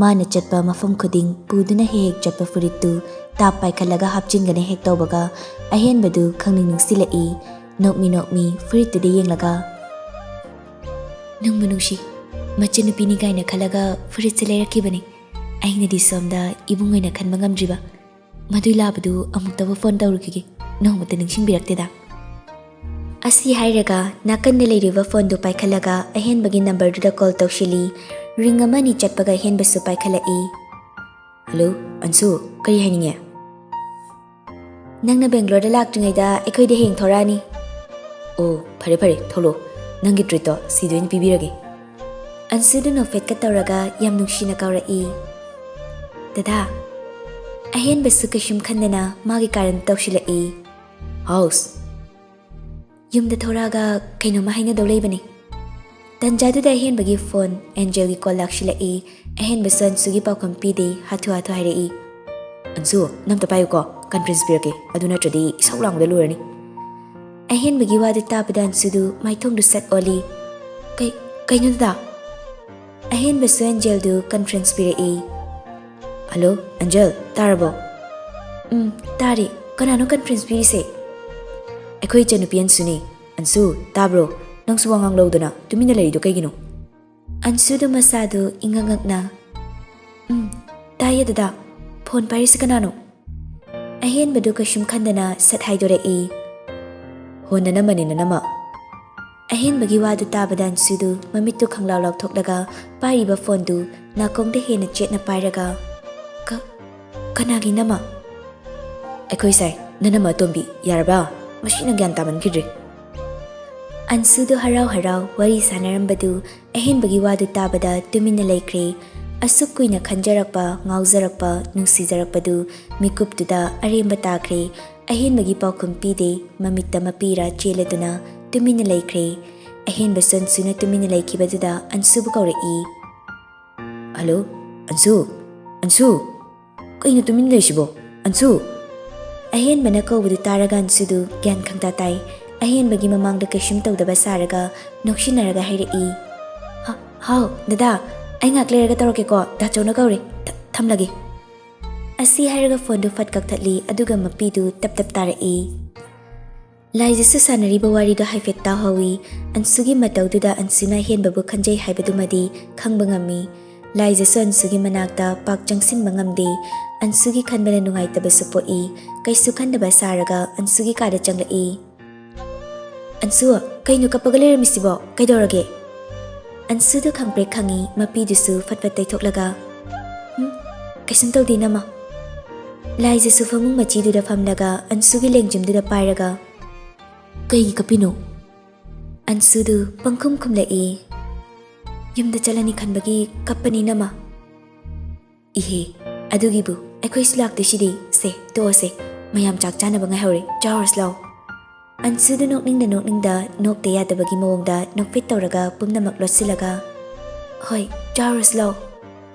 ꯃꯥꯅ ꯆꯠꯄ ꯃꯐꯝ ꯈꯨꯗꯤꯡ ꯄꯨꯗꯨꯅ ꯍꯦꯛ ꯍꯦꯛ ꯆꯠꯄ ꯐꯨꯔꯤꯠꯇꯨ ꯇꯥꯞ ꯄꯥꯏꯈꯠꯂꯒ ꯍꯥꯞꯆꯤꯟꯒꯅ ꯍꯦꯛ ꯇꯧꯕꯒ, ꯑꯍꯦꯟꯕꯗꯨ ꯈꯪꯅꯤꯡ ꯅꯤꯡꯁꯤꯜꯂꯛꯏ꯫ ꯅꯣꯛꯃꯤ ꯅꯣꯛꯃꯤ ꯐꯨꯔꯤꯠꯇꯨꯗ ꯌꯦꯡꯂꯒ, "ꯅꯨꯡꯕꯨ ꯅꯨꯡꯁꯤ, ꯃꯆꯟꯅꯨꯄꯤꯅꯤ ꯀꯥꯏꯅ ꯈꯜꯂꯒ ꯐꯨꯔꯤꯠꯁꯦ ꯂꯩꯔꯛꯈꯤꯕꯅꯤ꯫ ꯑꯩꯅꯗꯤ ꯁꯣꯝꯗ ꯏꯕꯨꯡ ꯑꯣꯏꯅ ꯈꯟꯕ ꯉꯝꯗ꯭ꯔꯤꯕ꯫ ꯃꯗꯨꯏ ꯂꯥꯕꯗꯨ ꯑꯃꯨꯛꯇꯕꯨ ꯐꯣꯟ ꯇꯧꯔꯨꯈꯤꯒꯦ, ꯅꯣꯡꯃꯇ ꯅꯤꯡꯁꯤꯡꯕꯤꯔꯛꯇꯦꯗ꯫" ꯑꯁꯤ ꯍꯥꯏꯔꯒ ꯅꯥꯀꯟꯗ ꯂꯩꯔꯤꯕ ꯐꯣꯟꯗꯨ ꯄꯥꯏꯈꯠꯂꯒ ꯑꯍꯦꯟꯕꯒꯤ ꯅꯝꯕꯔꯗꯨꯗ ꯀꯣꯜ ꯇꯧꯁꯤꯜꯂꯤ꯫ ꯔꯤꯡ ꯑꯃꯅꯤ ꯆꯠꯄꯒ ꯑꯍꯦꯟꯕꯁꯨ ꯄꯥꯏꯈꯠꯂꯛꯏ꯫ "ꯍꯜꯂꯣ, ꯑꯟꯁꯨ, ꯀꯔꯤ ꯍꯥꯏꯅꯤꯡꯉꯦ?" "ꯅꯪꯅ ꯕꯦꯡꯒ꯭ꯂꯣꯔꯗ ꯂꯥꯛꯇ꯭ꯔꯤꯉꯩꯗ ꯑꯩꯈꯣꯏꯗ ꯍꯌꯦꯡ ꯊꯣꯔꯛꯑꯅꯤ꯫" "ꯑꯣ, ꯐꯔꯦ ꯐꯔꯦ, ꯊꯣꯛꯂꯛꯑꯣ꯫ ꯅꯪꯒꯤ ꯇ꯭ꯔꯤꯠꯇꯣ ꯁꯤꯗ ꯑꯣꯏꯅ ꯄꯤꯕꯤꯔꯒꯦ꯫" ꯑꯟꯁꯨꯗꯨ ꯅꯣꯛꯐꯦꯠꯀ ꯇꯧꯔꯒ ꯌꯥꯝ ꯅꯨꯡꯁꯤꯅ ꯀꯧꯔꯛꯏ꯫ "ꯗꯗꯥ꯫" ꯑꯍꯦꯟꯕꯁꯨ ꯀꯩꯁꯨꯝ ꯈꯟꯗꯅ ꯃꯥꯒꯤ ꯀꯥꯔꯟ ꯇꯧꯁꯤꯜꯂꯛꯏ꯫ "ꯍꯥꯎꯁ?" ꯌꯨꯝꯗ ꯊꯣꯔꯛꯑꯒ ꯀꯩꯅꯣꯝꯃ ꯍꯥꯏꯅꯗꯧ ꯂꯩꯕꯅꯤ꯫ ꯇꯟꯖꯥꯗꯨꯗ ꯑꯍꯦꯟꯕꯒꯤ ꯐꯣꯟ ꯑꯦꯟꯖꯦꯜꯒꯤ ꯀꯣꯜ ꯂꯥꯛꯁꯤꯜꯂꯛꯏ꯫ ꯑꯍꯦꯟꯕꯁꯨ ꯑꯟꯁꯨꯒꯤ ꯄꯥꯎꯈꯨꯝ ꯄꯤꯗꯦ, ꯍꯥꯊꯨ ꯍꯥꯊꯨ ꯍꯥꯏꯔꯛꯏ꯫ "ꯑꯟꯁꯨ, ꯅꯝꯇ ꯄꯥꯏꯌꯨꯀꯣ, ꯀꯟꯐ꯭ꯔꯦꯟꯁ ꯄꯤꯔꯛꯀꯦ, ꯑꯗꯨ ꯅꯠꯇ꯭ꯔꯗꯤ ꯏꯁꯧ ꯂꯥꯡꯕꯗ ꯂꯣꯏꯔꯅꯤ"꯫ ꯑꯍꯦꯟꯕꯒꯤ ꯋꯥꯗꯨ ꯇꯥꯕꯗ ꯑꯟꯁꯨꯗꯨ ꯃꯥꯏꯊꯣꯡꯗꯨ ꯁꯠ ꯑꯣꯜꯂꯤ꯫ "ꯀꯩ, ꯀꯩꯅꯣ ꯗꯗꯥ?" ꯑꯍꯦꯟꯕꯁꯨ ꯑꯦꯟꯖꯦꯜꯗꯨ ꯀꯟꯐ꯭ꯔꯦꯟꯁ ꯄꯤꯔꯛꯏ꯫ "ꯍꯜꯂꯣ, ꯑꯦꯟꯖꯦꯜ, ꯇꯥꯔꯕꯣ?" "ꯎꯝ, ꯇꯥꯔꯦ꯫ ꯀꯅꯥꯅꯣ ꯀꯟꯐ꯭ꯔꯦꯟꯁ ꯄꯤꯔꯤꯁꯦ?" "ꯑꯩꯈꯣꯏ ꯏꯆꯟꯅꯨꯄꯤ ꯑꯟꯁꯨꯅꯦ꯫ ꯑꯟꯁꯨ, ꯇꯥꯕ꯭ꯔꯣ? ꯅꯪꯁꯨ ꯋꯥ ꯉꯥꯡꯂꯧꯗꯅ ꯇꯨꯃꯤꯟꯅ ꯂꯩꯔꯤꯗꯨ ꯀꯩꯒꯤꯅꯣ?" ꯑꯟꯁꯨꯗꯨ ꯃꯁꯥꯗꯨ ꯏꯉꯛ ꯉꯛꯅ, "ꯎꯝ, ꯇꯥꯏꯌꯦ ꯗꯗꯥ꯫ ꯐꯣꯟ ꯄꯥꯏꯔꯤꯁꯤ ꯀꯅꯥꯅꯣ?" ꯑꯍꯦꯟꯕꯗꯨ ꯀꯩꯁꯨꯝ ꯈꯟꯗꯅ ꯁꯠ ꯍꯥꯏꯗꯣꯔꯛꯏ꯫ "ꯍꯣ, ꯅꯅꯝꯃꯅꯤ, ꯅꯅꯝꯃ"꯫ ꯑꯍꯦꯟꯕꯒꯤ ꯋꯥꯗꯨ ꯇꯥꯕꯗ ꯑꯟꯁꯨꯗꯨ ꯃꯃꯤꯠꯇꯨ ꯈꯪꯂꯥꯎ ꯂꯥꯎꯊꯣꯛꯂꯒ ꯄꯥꯏꯔꯤꯕ ꯐꯣꯟꯗꯨ ꯅꯥꯀꯣꯡꯗ ꯍꯦꯟꯅ ꯆꯦꯠꯅ ꯄꯥꯏꯔꯒ, "ꯀ-, ꯀꯅꯥꯒꯤ ꯅꯝꯃ?" "ꯑꯩꯈꯣꯏ ꯁꯥꯏ, ꯅꯅꯝꯃ ꯑꯇꯣꯝꯕꯤ꯫ ꯌꯥꯔꯕ? ꯃꯁꯤꯅ ꯒ꯭ꯌꯥꯟ ꯇꯥꯃꯟꯈꯤꯗ꯭ꯔꯦ"꯫ ꯑꯟꯁꯨꯗꯨ ꯍꯔꯥꯎ ꯍꯔꯥꯎ ꯋꯥꯔꯤ ꯁꯥꯟꯅꯔꯝꯕꯗꯨ ꯑꯍꯦꯟꯕꯒꯤ ꯋꯥꯗꯨ ꯇꯥꯕꯗ ꯇꯨꯃꯤꯟꯅ ꯂꯩꯈ꯭ꯔꯦ꯫ ꯑꯁꯨꯛ ꯀꯨꯏꯅ ꯈꯟꯖꯔꯛꯄ, ꯉꯥꯎꯖꯔꯛꯄ, ꯅꯨꯡꯁꯤꯖꯔꯛꯄꯗꯨ ꯃꯤꯀꯨꯞꯇꯨꯗ ꯑꯔꯦꯝꯕ ꯇꯥꯈ꯭ꯔꯦ꯫ ꯑꯍꯦꯟꯕꯒꯤ ꯄꯥꯎꯈꯨꯝ ꯄꯤꯗꯦ, ꯃꯃꯤꯠꯇ ꯃꯄꯤꯔꯥ ꯆꯦꯜꯂꯗꯨꯅ ꯇꯨꯃꯤꯟꯅ ꯂꯩꯈ꯭ꯔꯦ꯫ ꯑꯍꯦꯟꯕꯁꯨ ꯑꯟꯁꯨꯅ ꯇꯨꯃꯤꯟꯅ ꯂꯩꯈꯤꯕꯗꯨꯗ ꯑꯟꯁꯨꯕꯨ ꯀꯧꯔꯛꯏ꯫ "ꯍꯜꯂꯣ, ꯑꯟꯁꯨ, ꯑꯟꯁꯨ, ꯀꯩꯅꯣ ꯇꯨꯃꯤꯟ ꯂꯩꯁꯤꯕꯣ? ꯑꯟꯁꯨ!" ꯑꯍꯦꯟꯕꯅ ꯀꯧꯕꯗꯨ ꯇꯥꯔꯒ ꯑꯟꯁꯨꯗꯨ ꯒ꯭ꯌꯥꯟ ꯈꯪꯇꯥ ꯇꯥꯏ꯫ ꯑꯍꯦꯟꯕꯒꯤ ꯃꯃꯥꯡꯗ ꯀꯩꯁꯨꯝ ꯇꯧꯗꯕ ꯁꯥꯔꯒ ꯅꯣꯛꯁꯤꯟꯅꯔꯒ ꯍꯥꯏꯔꯛꯏ, "ꯍ-, ꯍꯥꯎ, ꯗꯗꯥ, ꯑꯩ ꯉꯥꯏꯍꯥꯛ ꯂꯩꯔꯒ ꯇꯧꯔꯛꯀꯦꯀꯣ, ꯗꯥꯆꯧꯅ ꯀꯧꯔꯦ꯫ ꯊ-, ꯊꯝꯂꯒꯦ"꯫ ꯑꯁꯤ ꯍꯥꯏꯔꯒ ꯐꯣꯟꯗꯨ ꯐꯠ ꯀꯛꯊꯠꯂꯤ, ꯑꯗꯨꯒ ꯃꯄꯤꯗꯨ ꯇꯞ ꯇꯞ ꯇꯥꯔꯛꯏ꯫ ꯂꯥꯏꯖꯁꯨ ꯁꯥꯟꯅꯔꯤꯕ ꯋꯥꯔꯤꯗꯣ ꯍꯥꯏꯐꯦꯠ ꯇꯥꯍꯧꯏ꯫ ꯑꯟꯁꯨꯒꯤ ꯃꯇꯧꯗꯨꯗ ꯑꯟꯁꯨꯅ ꯑꯍꯦꯟꯕꯕꯨ ꯈꯟꯖꯩ ꯍꯥꯏꯕꯗꯨꯃꯗꯤ ꯈꯪꯕ ꯉꯝꯃꯤ꯫ ꯂꯥꯏꯖꯁꯨ ꯑꯟꯁꯨꯒꯤ ꯃꯅꯥꯛꯇ ꯄꯥꯛ ꯆꯪꯁꯤꯟꯕ ꯉꯝꯗꯦ꯫ ꯑꯟꯁꯨꯒꯤ ꯈꯟꯕꯅ ꯅꯨꯡꯉꯥꯏꯇꯕꯁꯨ ꯄꯣꯛꯏ꯫ ꯀꯩꯁꯨ ꯈꯟꯗꯕ ꯁꯥꯔꯒ ꯑꯟꯁꯨꯒꯤ ꯀꯥꯗ ꯆꯪꯂꯛꯏ꯫ "ꯑꯟꯁꯨ, ꯀꯩꯅꯣ ꯀꯞꯄꯒ ꯂꯩꯔꯝꯃꯤꯁꯤꯕꯣ? ꯀꯩꯗꯧꯔꯒꯦ?" ꯑꯟꯁꯨꯗꯨ ꯈꯪꯄ꯭ꯔꯦꯛ ꯈꯪꯉꯤ, ꯃꯄꯤꯗꯨꯁꯨ ꯐꯠ ꯐꯠ ꯇꯩꯊꯣꯛꯂꯒ, "ꯎꯝ, ꯀꯩꯁꯨꯝ ꯇꯧꯗꯦ, ꯏꯅꯝꯃ"꯫ ꯂꯥꯏꯖꯁꯨ ꯐꯃꯨꯡ ꯃꯆꯤꯗꯨꯗ ꯐꯝꯂꯒ ꯑꯟꯁꯨꯒꯤ ꯂꯦꯡꯖꯨꯝꯗꯨꯗ ꯄꯥꯏꯔꯒ, "ꯀꯩꯒꯤ ꯀꯞꯄꯤꯅꯣ?" ꯑꯟꯁꯨꯗꯨ ꯄꯪꯈꯨꯝ ꯈꯨꯝꯂꯛꯏ꯫ "ꯌꯨꯝꯗ ꯆꯠꯂꯅꯤ ꯈꯟꯕꯒꯤ ꯀꯞꯄꯅꯤ, ꯏꯅꯝꯃ"꯫ "ꯏꯍꯦ, ꯑꯗꯨꯒꯤꯕꯨ ꯑꯩꯈꯣꯏꯁꯨ ꯂꯥꯛꯇꯣꯏꯁꯤꯗꯤ꯫ ꯁꯦ, ꯇꯣꯛꯑꯁꯦ꯫ ꯃꯌꯥꯝ ꯆꯥꯛ ꯆꯥꯅꯕ ꯉꯥꯏꯍꯧꯔꯦ꯫ ꯆꯥꯔꯨꯔꯁꯤ ꯂꯥꯛꯑꯣ"꯫ ꯑꯟꯁꯨꯗꯨ ꯅꯣꯛꯅꯤꯡꯗ ꯅꯣꯛꯅꯤꯡꯗ ꯅꯣꯛꯇ ꯌꯥꯗꯕꯒꯤ ꯃꯑꯣꯡꯗ ꯅꯣꯛꯐꯦꯠ ꯇꯧꯔꯒ ꯄꯨꯝꯅꯃꯛ ꯂꯣꯠꯁꯤꯜꯂꯒ, "ꯍꯣꯏ, ꯆꯥꯔꯨꯁꯤ ꯂꯥꯎ"꯫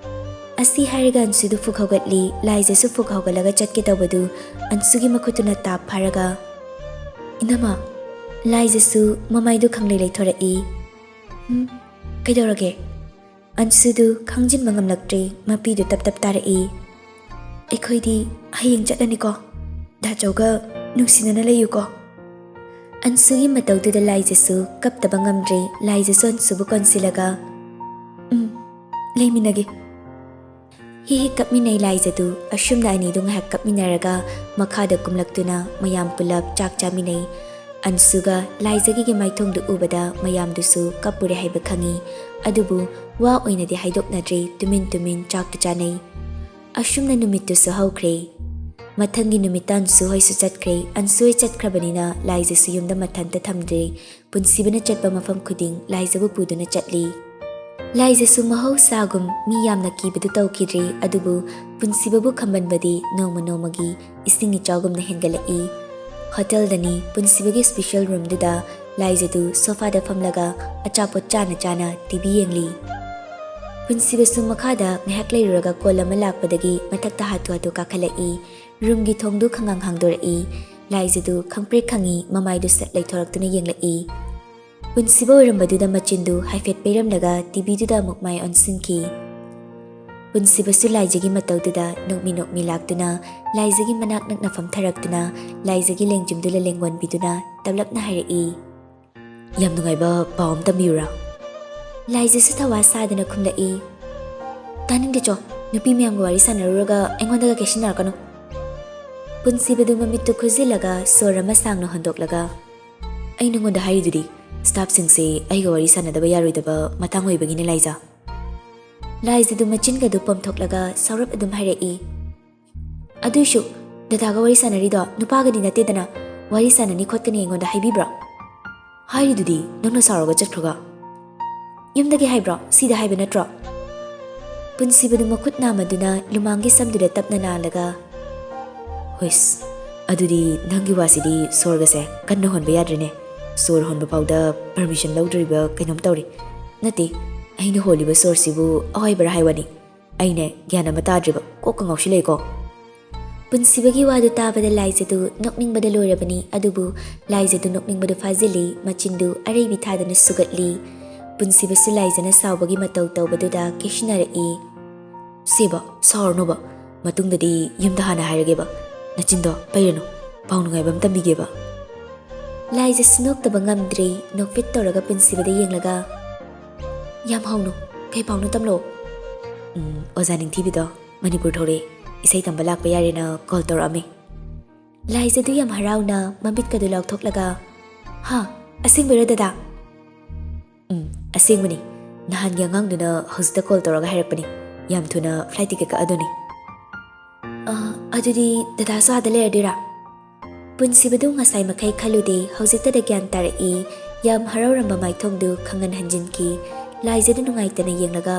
ꯑꯁꯤ ꯍꯥꯏꯔꯒ ꯑꯟꯁꯨꯗꯨ ꯐꯨꯛ ꯍꯧꯒꯠꯂꯤ꯫ ꯂꯥꯏꯖꯁꯨ ꯐꯨꯛ ꯍꯧꯒꯠꯂꯒ ꯆꯠꯀꯦ ꯇꯧꯕꯗꯨ ꯑꯟꯁꯨꯒꯤ ꯃꯈꯨꯠꯇꯨꯅ ꯇꯥꯞ ꯐꯥꯔꯒ, "ꯏꯅꯝꯃ!" ꯂꯥꯏꯖꯁꯨ ꯃꯃꯥꯏꯗꯨ ꯈꯪꯂꯩ ꯂꯩꯊꯣꯔꯛꯏ꯫ "ꯎꯝ, ꯀꯩꯗꯧꯔꯒꯦ?" ꯑꯟꯁꯨꯗꯨ ꯈꯪꯖꯤꯟꯕ ꯉꯝꯂꯛꯇ꯭ꯔꯦ, ꯃꯄꯤꯗꯨ ꯇꯞ ꯇꯞ ꯇꯥꯔꯛꯏ꯫ "ꯑꯩꯈꯣꯏꯗꯤ ꯍꯌꯦꯡ ꯆꯠꯂꯅꯤꯀꯣ꯫ ꯗꯥꯆꯧꯒ ꯅꯨꯡꯁꯤꯅꯅ ꯂꯩꯌꯨꯀꯣ"꯫ ꯑꯟꯁꯨꯒꯤ ꯃꯇꯧꯗꯨꯗ ꯂꯥꯏꯖꯁꯨ ꯀꯞꯇꯕ ꯉꯝꯗ꯭ꯔꯦ꯫ ꯂꯥꯏꯖꯁꯨ ꯑꯟꯁꯨꯕꯨ ꯀꯣꯟꯁꯤꯜꯂꯒ, "ꯎꯝ, ꯂꯩꯃꯤꯟꯅꯒꯦ"꯫ ꯍꯤ ꯍꯤ ꯀꯞꯃꯤꯟꯅꯩ ꯂꯥꯏꯖꯗꯨ꯫ ꯑꯁꯨꯝꯅ ꯑꯅꯤꯗꯨ ꯉꯥꯏꯍꯥꯛ ꯀꯞꯃꯤꯟꯅꯔꯒ ꯃꯈꯥꯗ ꯀꯨꯝꯂꯛꯇꯨꯅ ꯃꯌꯥꯝ ꯄꯨꯂꯞ ꯆꯥꯛ ꯆꯥꯃꯤꯟꯅꯩ꯫ ꯑꯟꯁꯨꯒ ꯂꯥꯏꯖꯒꯤꯒꯤ ꯃꯥꯏꯊꯣꯡꯗꯨ ꯎꯕꯗ ꯃꯌꯥꯝꯗꯨꯁꯨ ꯀꯞꯄꯨꯔꯦ ꯍꯥꯏꯕ ꯈꯪꯏ꯫ ꯑꯗꯨꯕꯨ ꯋꯥ ꯑꯣꯏꯅꯗꯤ ꯍꯥꯏꯗꯣꯛꯅꯗ꯭ꯔꯦ, ꯇꯨꯃꯤꯟ ꯇꯨꯃꯤꯟ ꯆꯥꯛꯇꯨ ꯆꯥꯅꯩ꯫ ꯑꯁꯨꯝꯅ ꯅꯨꯃꯤꯠꯇꯨꯁꯨ ꯍꯧꯈ꯭ꯔꯦ꯫ ꯃꯊꯪꯒꯤ ꯅꯨꯃꯤꯠꯇ ꯑꯟꯁꯨ ꯍꯣꯏꯁꯨ ꯆꯠꯈ꯭ꯔꯦ꯫ ꯑꯟꯁꯨ ꯍꯣꯏ ꯆꯠꯈ꯭ꯔꯕꯅꯤꯅ ꯂꯥꯏꯖꯁꯨ ꯌꯨꯝꯗ ꯃꯊꯟꯇ ꯊꯝꯗ꯭ꯔꯦ꯫ ꯄꯨꯟꯁꯤꯕꯅ ꯆꯠꯄ ꯃꯐꯝ ꯈꯨꯗꯤꯡ ꯂꯥꯏꯖꯕꯨ ꯄꯨꯗꯨꯅ ꯆꯠꯂꯤ꯫ ꯂꯥꯏꯖꯁꯨ ꯃꯍꯧꯁꯥꯒꯨꯝ ꯃꯤ ꯌꯥꯝꯅ ꯀꯤꯕꯗꯨ ꯇꯧꯈꯤꯗ꯭ꯔꯦ, ꯑꯗꯨꯕꯨ ꯄꯨꯟꯁꯤꯕꯕꯨ ꯈꯝꯕꯟꯕꯗꯤ ꯅꯣꯡꯃ ꯅꯣꯡꯃꯒꯤ ꯏꯁꯤꯡ ꯏꯆꯥꯎꯒꯨꯝꯅ ꯍꯦꯟꯒꯠꯂꯛꯏ꯫ ꯍꯣꯇꯦꯜꯗꯅꯤ ꯄꯨꯟꯁꯤꯕꯒꯤ ꯁ꯭ꯄꯤꯁꯦꯜ ꯔꯨꯝꯗꯨꯗ ꯂꯥꯏꯖꯗꯨ ꯁꯣꯐꯥꯗ ꯐꯝꯂꯒ ꯑꯆꯥꯄꯣꯠ ꯆꯥꯅ ꯆꯥꯅ ꯇꯤ ꯚꯤ ꯌꯦꯡꯂꯤ꯫ ꯄꯨꯟꯁꯤꯕꯁꯨ ꯃꯈꯥꯗ ꯉꯥꯏꯍꯥꯛ ꯂꯩꯔꯨꯔꯒ ꯀꯣꯜ ꯑꯃ ꯂꯥꯛꯄꯗꯒꯤ ꯃꯊꯛꯇ ꯍꯥꯊꯨ ꯍꯥꯊꯨ ꯀꯥꯈꯠꯂꯛꯏ꯫ ꯔꯨꯝꯒꯤ ꯊꯣꯡꯗꯨ ꯈꯪꯉꯥꯡ ꯍꯥꯡꯗꯣꯔꯛꯏ꯫ ꯂꯥꯏꯖꯗꯨ ꯈꯪꯄ꯭ꯔꯦꯛ ꯈꯪꯉꯤ, ꯃꯃꯥꯏꯗꯨ ꯁꯠ ꯂꯩꯊꯣꯔꯛꯇꯨꯅ ꯌꯦꯡꯂꯛꯏ꯫ ꯄꯨꯟꯁꯤꯕ ꯑꯣꯏꯔꯝꯕꯗꯨꯗ ꯃꯆꯤꯟꯗꯨ ꯍꯥꯏꯐꯦꯠ ꯄꯩꯔꯝꯂꯒ ꯇꯤ ꯚꯤꯗꯨꯗ ꯑꯃꯨꯛ ꯃꯥꯏ ꯑꯣꯟꯁꯤꯟꯈꯤ꯫ ꯄꯨꯟꯁꯤꯕꯁꯨ ꯂꯥꯏꯖꯒꯤ ꯃꯇꯧꯗꯨꯗ ꯅꯣꯛꯃꯤ ꯅꯣꯛꯃꯤ ꯂꯥꯛꯇꯨꯅ ꯂꯥꯏꯖꯒꯤ ꯃꯅꯥꯛ ꯅꯛꯅ ꯐꯝꯊꯔꯛꯇꯨꯅ ꯂꯥꯏꯖꯒꯤ ꯂꯦꯡꯖꯨꯝꯗꯨ ꯂꯂꯦꯡ ꯑꯣꯟꯕꯤꯗꯨꯅ ꯇꯞꯂꯞꯅ ꯍꯥꯏꯔꯛꯏ꯫ "ꯌꯥꯝ ꯅꯨꯡꯉꯥꯏꯕ ꯄꯥꯎ ꯑꯃ ꯇꯝꯕꯤꯌꯨꯔꯥ?" ꯂꯥꯏꯖꯁꯨ ꯊꯋꯥ ꯁꯥꯗꯅ ꯈꯨꯝꯂꯛꯏ꯫ "ꯇꯥꯅꯤꯡꯗꯦ ꯆꯣ, ꯅꯨꯄꯤ ꯃꯌꯥꯝꯒ ꯋꯥꯔꯤ ꯁꯥꯟꯅꯔꯨꯔꯒ ꯑꯩꯉꯣꯟꯗꯒ ꯀꯦꯁꯤꯟꯅꯔꯛꯀꯅꯨ"꯫ ꯄꯨꯟꯁꯤꯕꯗꯨ ꯃꯃꯤꯠꯇꯨ ꯈꯨꯖꯤꯜꯂꯒ ꯁꯣꯔ ꯑꯃ ꯁꯥꯡꯅ ꯍꯣꯟꯗꯣꯛꯂꯒ, "ꯑꯩ ꯅꯉꯣꯟꯗ ꯍꯥꯏꯔꯤꯗꯨꯗꯤ, ꯁ꯭ꯇꯥꯐꯁꯤꯡꯁꯦ ꯑꯩꯒ ꯋꯥꯔꯤ ꯁꯥꯟꯅꯗꯕ ꯌꯥꯔꯣꯏꯗꯕ ꯃꯇꯥꯡ ꯑꯣꯏꯕꯒꯤꯅꯦ ꯂꯥꯏꯖ"꯫ ꯂꯥꯏꯖꯗꯨ ꯃꯆꯤꯟꯒꯗꯨ ꯄꯣꯝꯊꯣꯛꯂꯒ ꯁꯥꯎꯔꯞ ꯑꯗꯨꯝ ꯍꯥꯏꯔꯛꯏ꯫ "ꯑꯗꯨꯏꯁꯨ ꯗꯗꯥꯒ ꯋꯥꯔꯤ ꯁꯥꯟꯅꯔꯤꯗꯣ ꯅꯨꯄꯥꯒꯗꯤ ꯅꯠꯇꯦꯗꯅ, ꯋꯥꯔꯤ ꯁꯥꯟꯅꯅꯤ ꯈꯣꯠꯀꯅꯤ ꯑꯩꯉꯣꯟꯗ ꯍꯥꯏꯕꯤꯕ꯭ꯔꯣ?" "ꯍꯥꯏꯔꯤꯗꯨꯗꯤ ꯅꯪꯅ ꯁꯥꯎꯔꯒ ꯆꯠꯈ꯭ꯔꯒ"꯫ "ꯌꯨꯝꯗꯒꯤ ꯍꯥꯏꯕ꯭ꯔꯣ? ꯁꯤꯗ ꯍꯥꯏꯕ ꯅꯠꯇ꯭ꯔꯣ?" ꯄꯨꯟꯁꯤꯕꯗꯨ ꯃꯈꯨꯠ ꯅꯥꯝꯃꯗꯨꯅ ꯂꯨꯃꯥꯡꯒꯤ ꯁꯝꯗꯨꯗ ꯇꯞꯅ ꯅꯥꯜꯂꯒ, "ꯍꯨꯏꯁ, ꯑꯗꯨꯗꯤ ꯅꯪꯒꯤ ꯋꯥꯁꯤꯗꯤ ꯁꯣꯔꯒꯁꯦ ꯀꯟꯅ ꯍꯣꯟꯕ ꯌꯥꯗ꯭ꯔꯦꯅꯦ꯫ ꯁꯣꯔ ꯍꯣꯟꯕ ꯐꯥꯎꯗ ꯄꯔꯃꯤꯁꯟ ꯂꯧꯗꯣꯔꯤꯕ ꯀꯩꯅꯣꯝ ꯇꯧꯔꯤ꯫ ꯅꯠꯇꯦ, ꯑꯩꯅ ꯍꯣꯜꯂꯤꯕ ꯁꯣꯔꯁꯤꯕꯨ ꯑꯋꯥꯏꯕꯔ ꯍꯥꯏ ꯋꯥꯅꯤ꯫ ꯑꯩꯅꯦ ꯒ꯭ꯌꯥꯟ ꯑꯃ ꯇꯥꯗ꯭ꯔꯤꯕ, ꯀꯣꯛꯀ ꯉꯥꯎꯁꯤꯜꯂꯛꯑꯦꯀꯣ꯫ ꯄꯨꯟꯁꯤꯕꯒꯤ ꯋꯥꯗꯨ ꯇꯥꯕꯗ ꯂꯥꯏꯖꯗꯨ ꯅꯣꯛꯅꯤꯡꯕꯗ ꯂꯣꯏꯔꯕꯅꯤ꯫ ꯑꯗꯨꯕꯨ ꯂꯥꯏꯖꯗꯨ ꯅꯣꯛꯅꯤꯡꯕꯗꯨ ꯐꯥꯖꯤꯜꯂꯤ, ꯃꯆꯤꯟꯗꯨ ꯑꯔꯩꯕꯤ ꯊꯥꯗꯨꯅ ꯁꯨꯒꯠꯂꯤ꯫ ꯄꯨꯟꯁꯤꯕꯁꯨ ꯂꯥꯏꯖꯅ ꯁꯥꯎꯕꯒꯤ ꯃꯇꯧ ꯇꯧꯕꯗꯨꯗ ꯀꯦꯁꯤꯟꯅꯔꯛꯏ꯫ "ꯁꯦꯕ, ꯁꯥꯎꯔꯅꯨꯕ꯫ ꯃꯇꯨꯡꯗꯗꯤ ꯌꯨꯝꯗ ꯍꯥꯟꯅ ꯍꯥꯏꯔꯒꯦꯕ꯫ ꯅꯆꯤꯟꯗꯣ ꯄꯩꯔꯅꯨ꯫ ꯄꯥꯎ ꯅꯨꯡꯉꯥꯏꯕ ꯑꯃ ꯇꯝꯕꯤꯒꯦꯕ꯫" ꯂꯥꯏꯖꯁꯨ ꯅꯣꯛꯇꯕ ꯉꯝꯗ꯭ꯔꯦ꯫ ꯅꯣꯛꯐꯦꯠ ꯇꯧꯔꯒ ꯄꯨꯟꯁꯤꯕꯗ ꯌꯦꯡꯂꯒ, "ꯌꯥꯝ ꯍꯧꯅꯨ꯫ ꯀꯩ ꯄꯥꯎꯅꯣ, ꯇꯝꯂꯛꯑꯣ?" "ꯎꯝ, ꯑꯣꯖꯥ ꯅꯤꯡꯊꯤꯕꯤꯗꯣ ꯃꯅꯤꯄꯨꯔ ꯊꯣꯛꯂꯛꯑꯦ꯫ ꯏꯁꯩ ꯇꯝꯕ ꯂꯥꯛꯄ ꯌꯥꯔꯦꯅ ꯀꯣꯜ ꯇꯧꯔꯛꯑꯝꯃꯦ꯫" ꯂꯥꯏꯖꯗꯨ ꯌꯥꯝ ꯍꯔꯥꯎꯅ ꯃꯃꯤꯠꯀꯗꯨ ꯂꯥꯎꯊꯣꯛꯂꯒ, "ꯍꯥ? ꯑꯁꯦꯡꯕꯩꯔꯣ, ꯗꯗꯥ?" "ꯎꯝ, ꯑꯁꯦꯡꯕꯅꯤ꯫ ꯅꯍꯥꯟꯒꯤ ꯑꯉꯥꯡꯗꯨꯅ ꯍꯧꯖꯤꯛꯇ ꯀꯣꯜ ꯇꯧꯔꯒ ꯍꯥꯏꯔꯛꯄꯅꯤ꯫ ꯌꯥꯝ ꯊꯨꯅ ꯐ꯭ꯂꯥꯏꯠ ꯇꯤꯀꯦꯠ ꯀꯛꯑꯗꯣꯏꯅꯤ꯫" "ꯑ, ꯑꯗꯨꯗꯤ ꯗꯗꯥꯁꯨ ꯑꯥꯗ ꯂꯩꯔꯗꯣꯏꯔꯥ?" ꯄꯨꯟꯁꯤꯕꯗꯨ ꯉꯁꯥꯏ ꯃꯈꯩ ꯈꯜꯂꯨꯗꯦ, ꯍꯧꯖꯤꯛꯇꯗ ꯒ꯭ꯌꯥꯟ ꯇꯥꯔꯛꯏ꯫ ꯌꯥꯝ ꯍꯔꯥꯎꯔꯝꯕ ꯃꯥꯏꯊꯣꯡꯗꯨ ꯈꯪꯍꯟ ꯍꯟꯖꯤꯟꯈꯤ꯫ ꯂꯥꯏꯖꯗꯨ ꯅꯨꯡꯉꯥꯏꯇꯅ ꯌꯦꯡꯂꯒ,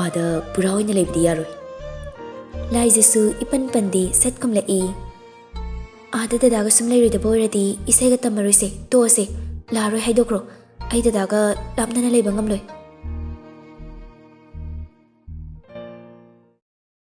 "ꯑꯥꯗ ꯄꯨꯔꯥ ꯑꯣꯏꯅ ꯂꯩꯕꯗꯤ ꯌꯥꯔꯣꯏ꯫" ꯂꯥꯏꯖꯁꯨ ꯏꯄꯟ ꯄꯟꯗꯦ, ꯁꯠ ꯈꯨꯝꯂꯛꯏ꯫ "ꯑꯥꯗ ꯗꯗꯥꯒ ꯁꯨꯝ ꯂꯩꯔꯣꯏꯗꯕ ꯑꯣꯏꯔꯗꯤ ꯏꯁꯩꯒ ꯇꯝꯃꯔꯣꯏꯁꯦ, ꯇꯣꯛꯑꯁꯦ꯫ ꯂꯥꯛꯑꯔꯣꯏ ꯍꯥꯏꯗꯣꯛꯈ꯭ꯔꯣ꯫ ꯑꯩ ꯗꯗꯥꯒ ꯂꯥꯞꯅꯅ ꯂꯩꯕ ꯉꯝꯂꯣꯏ꯫"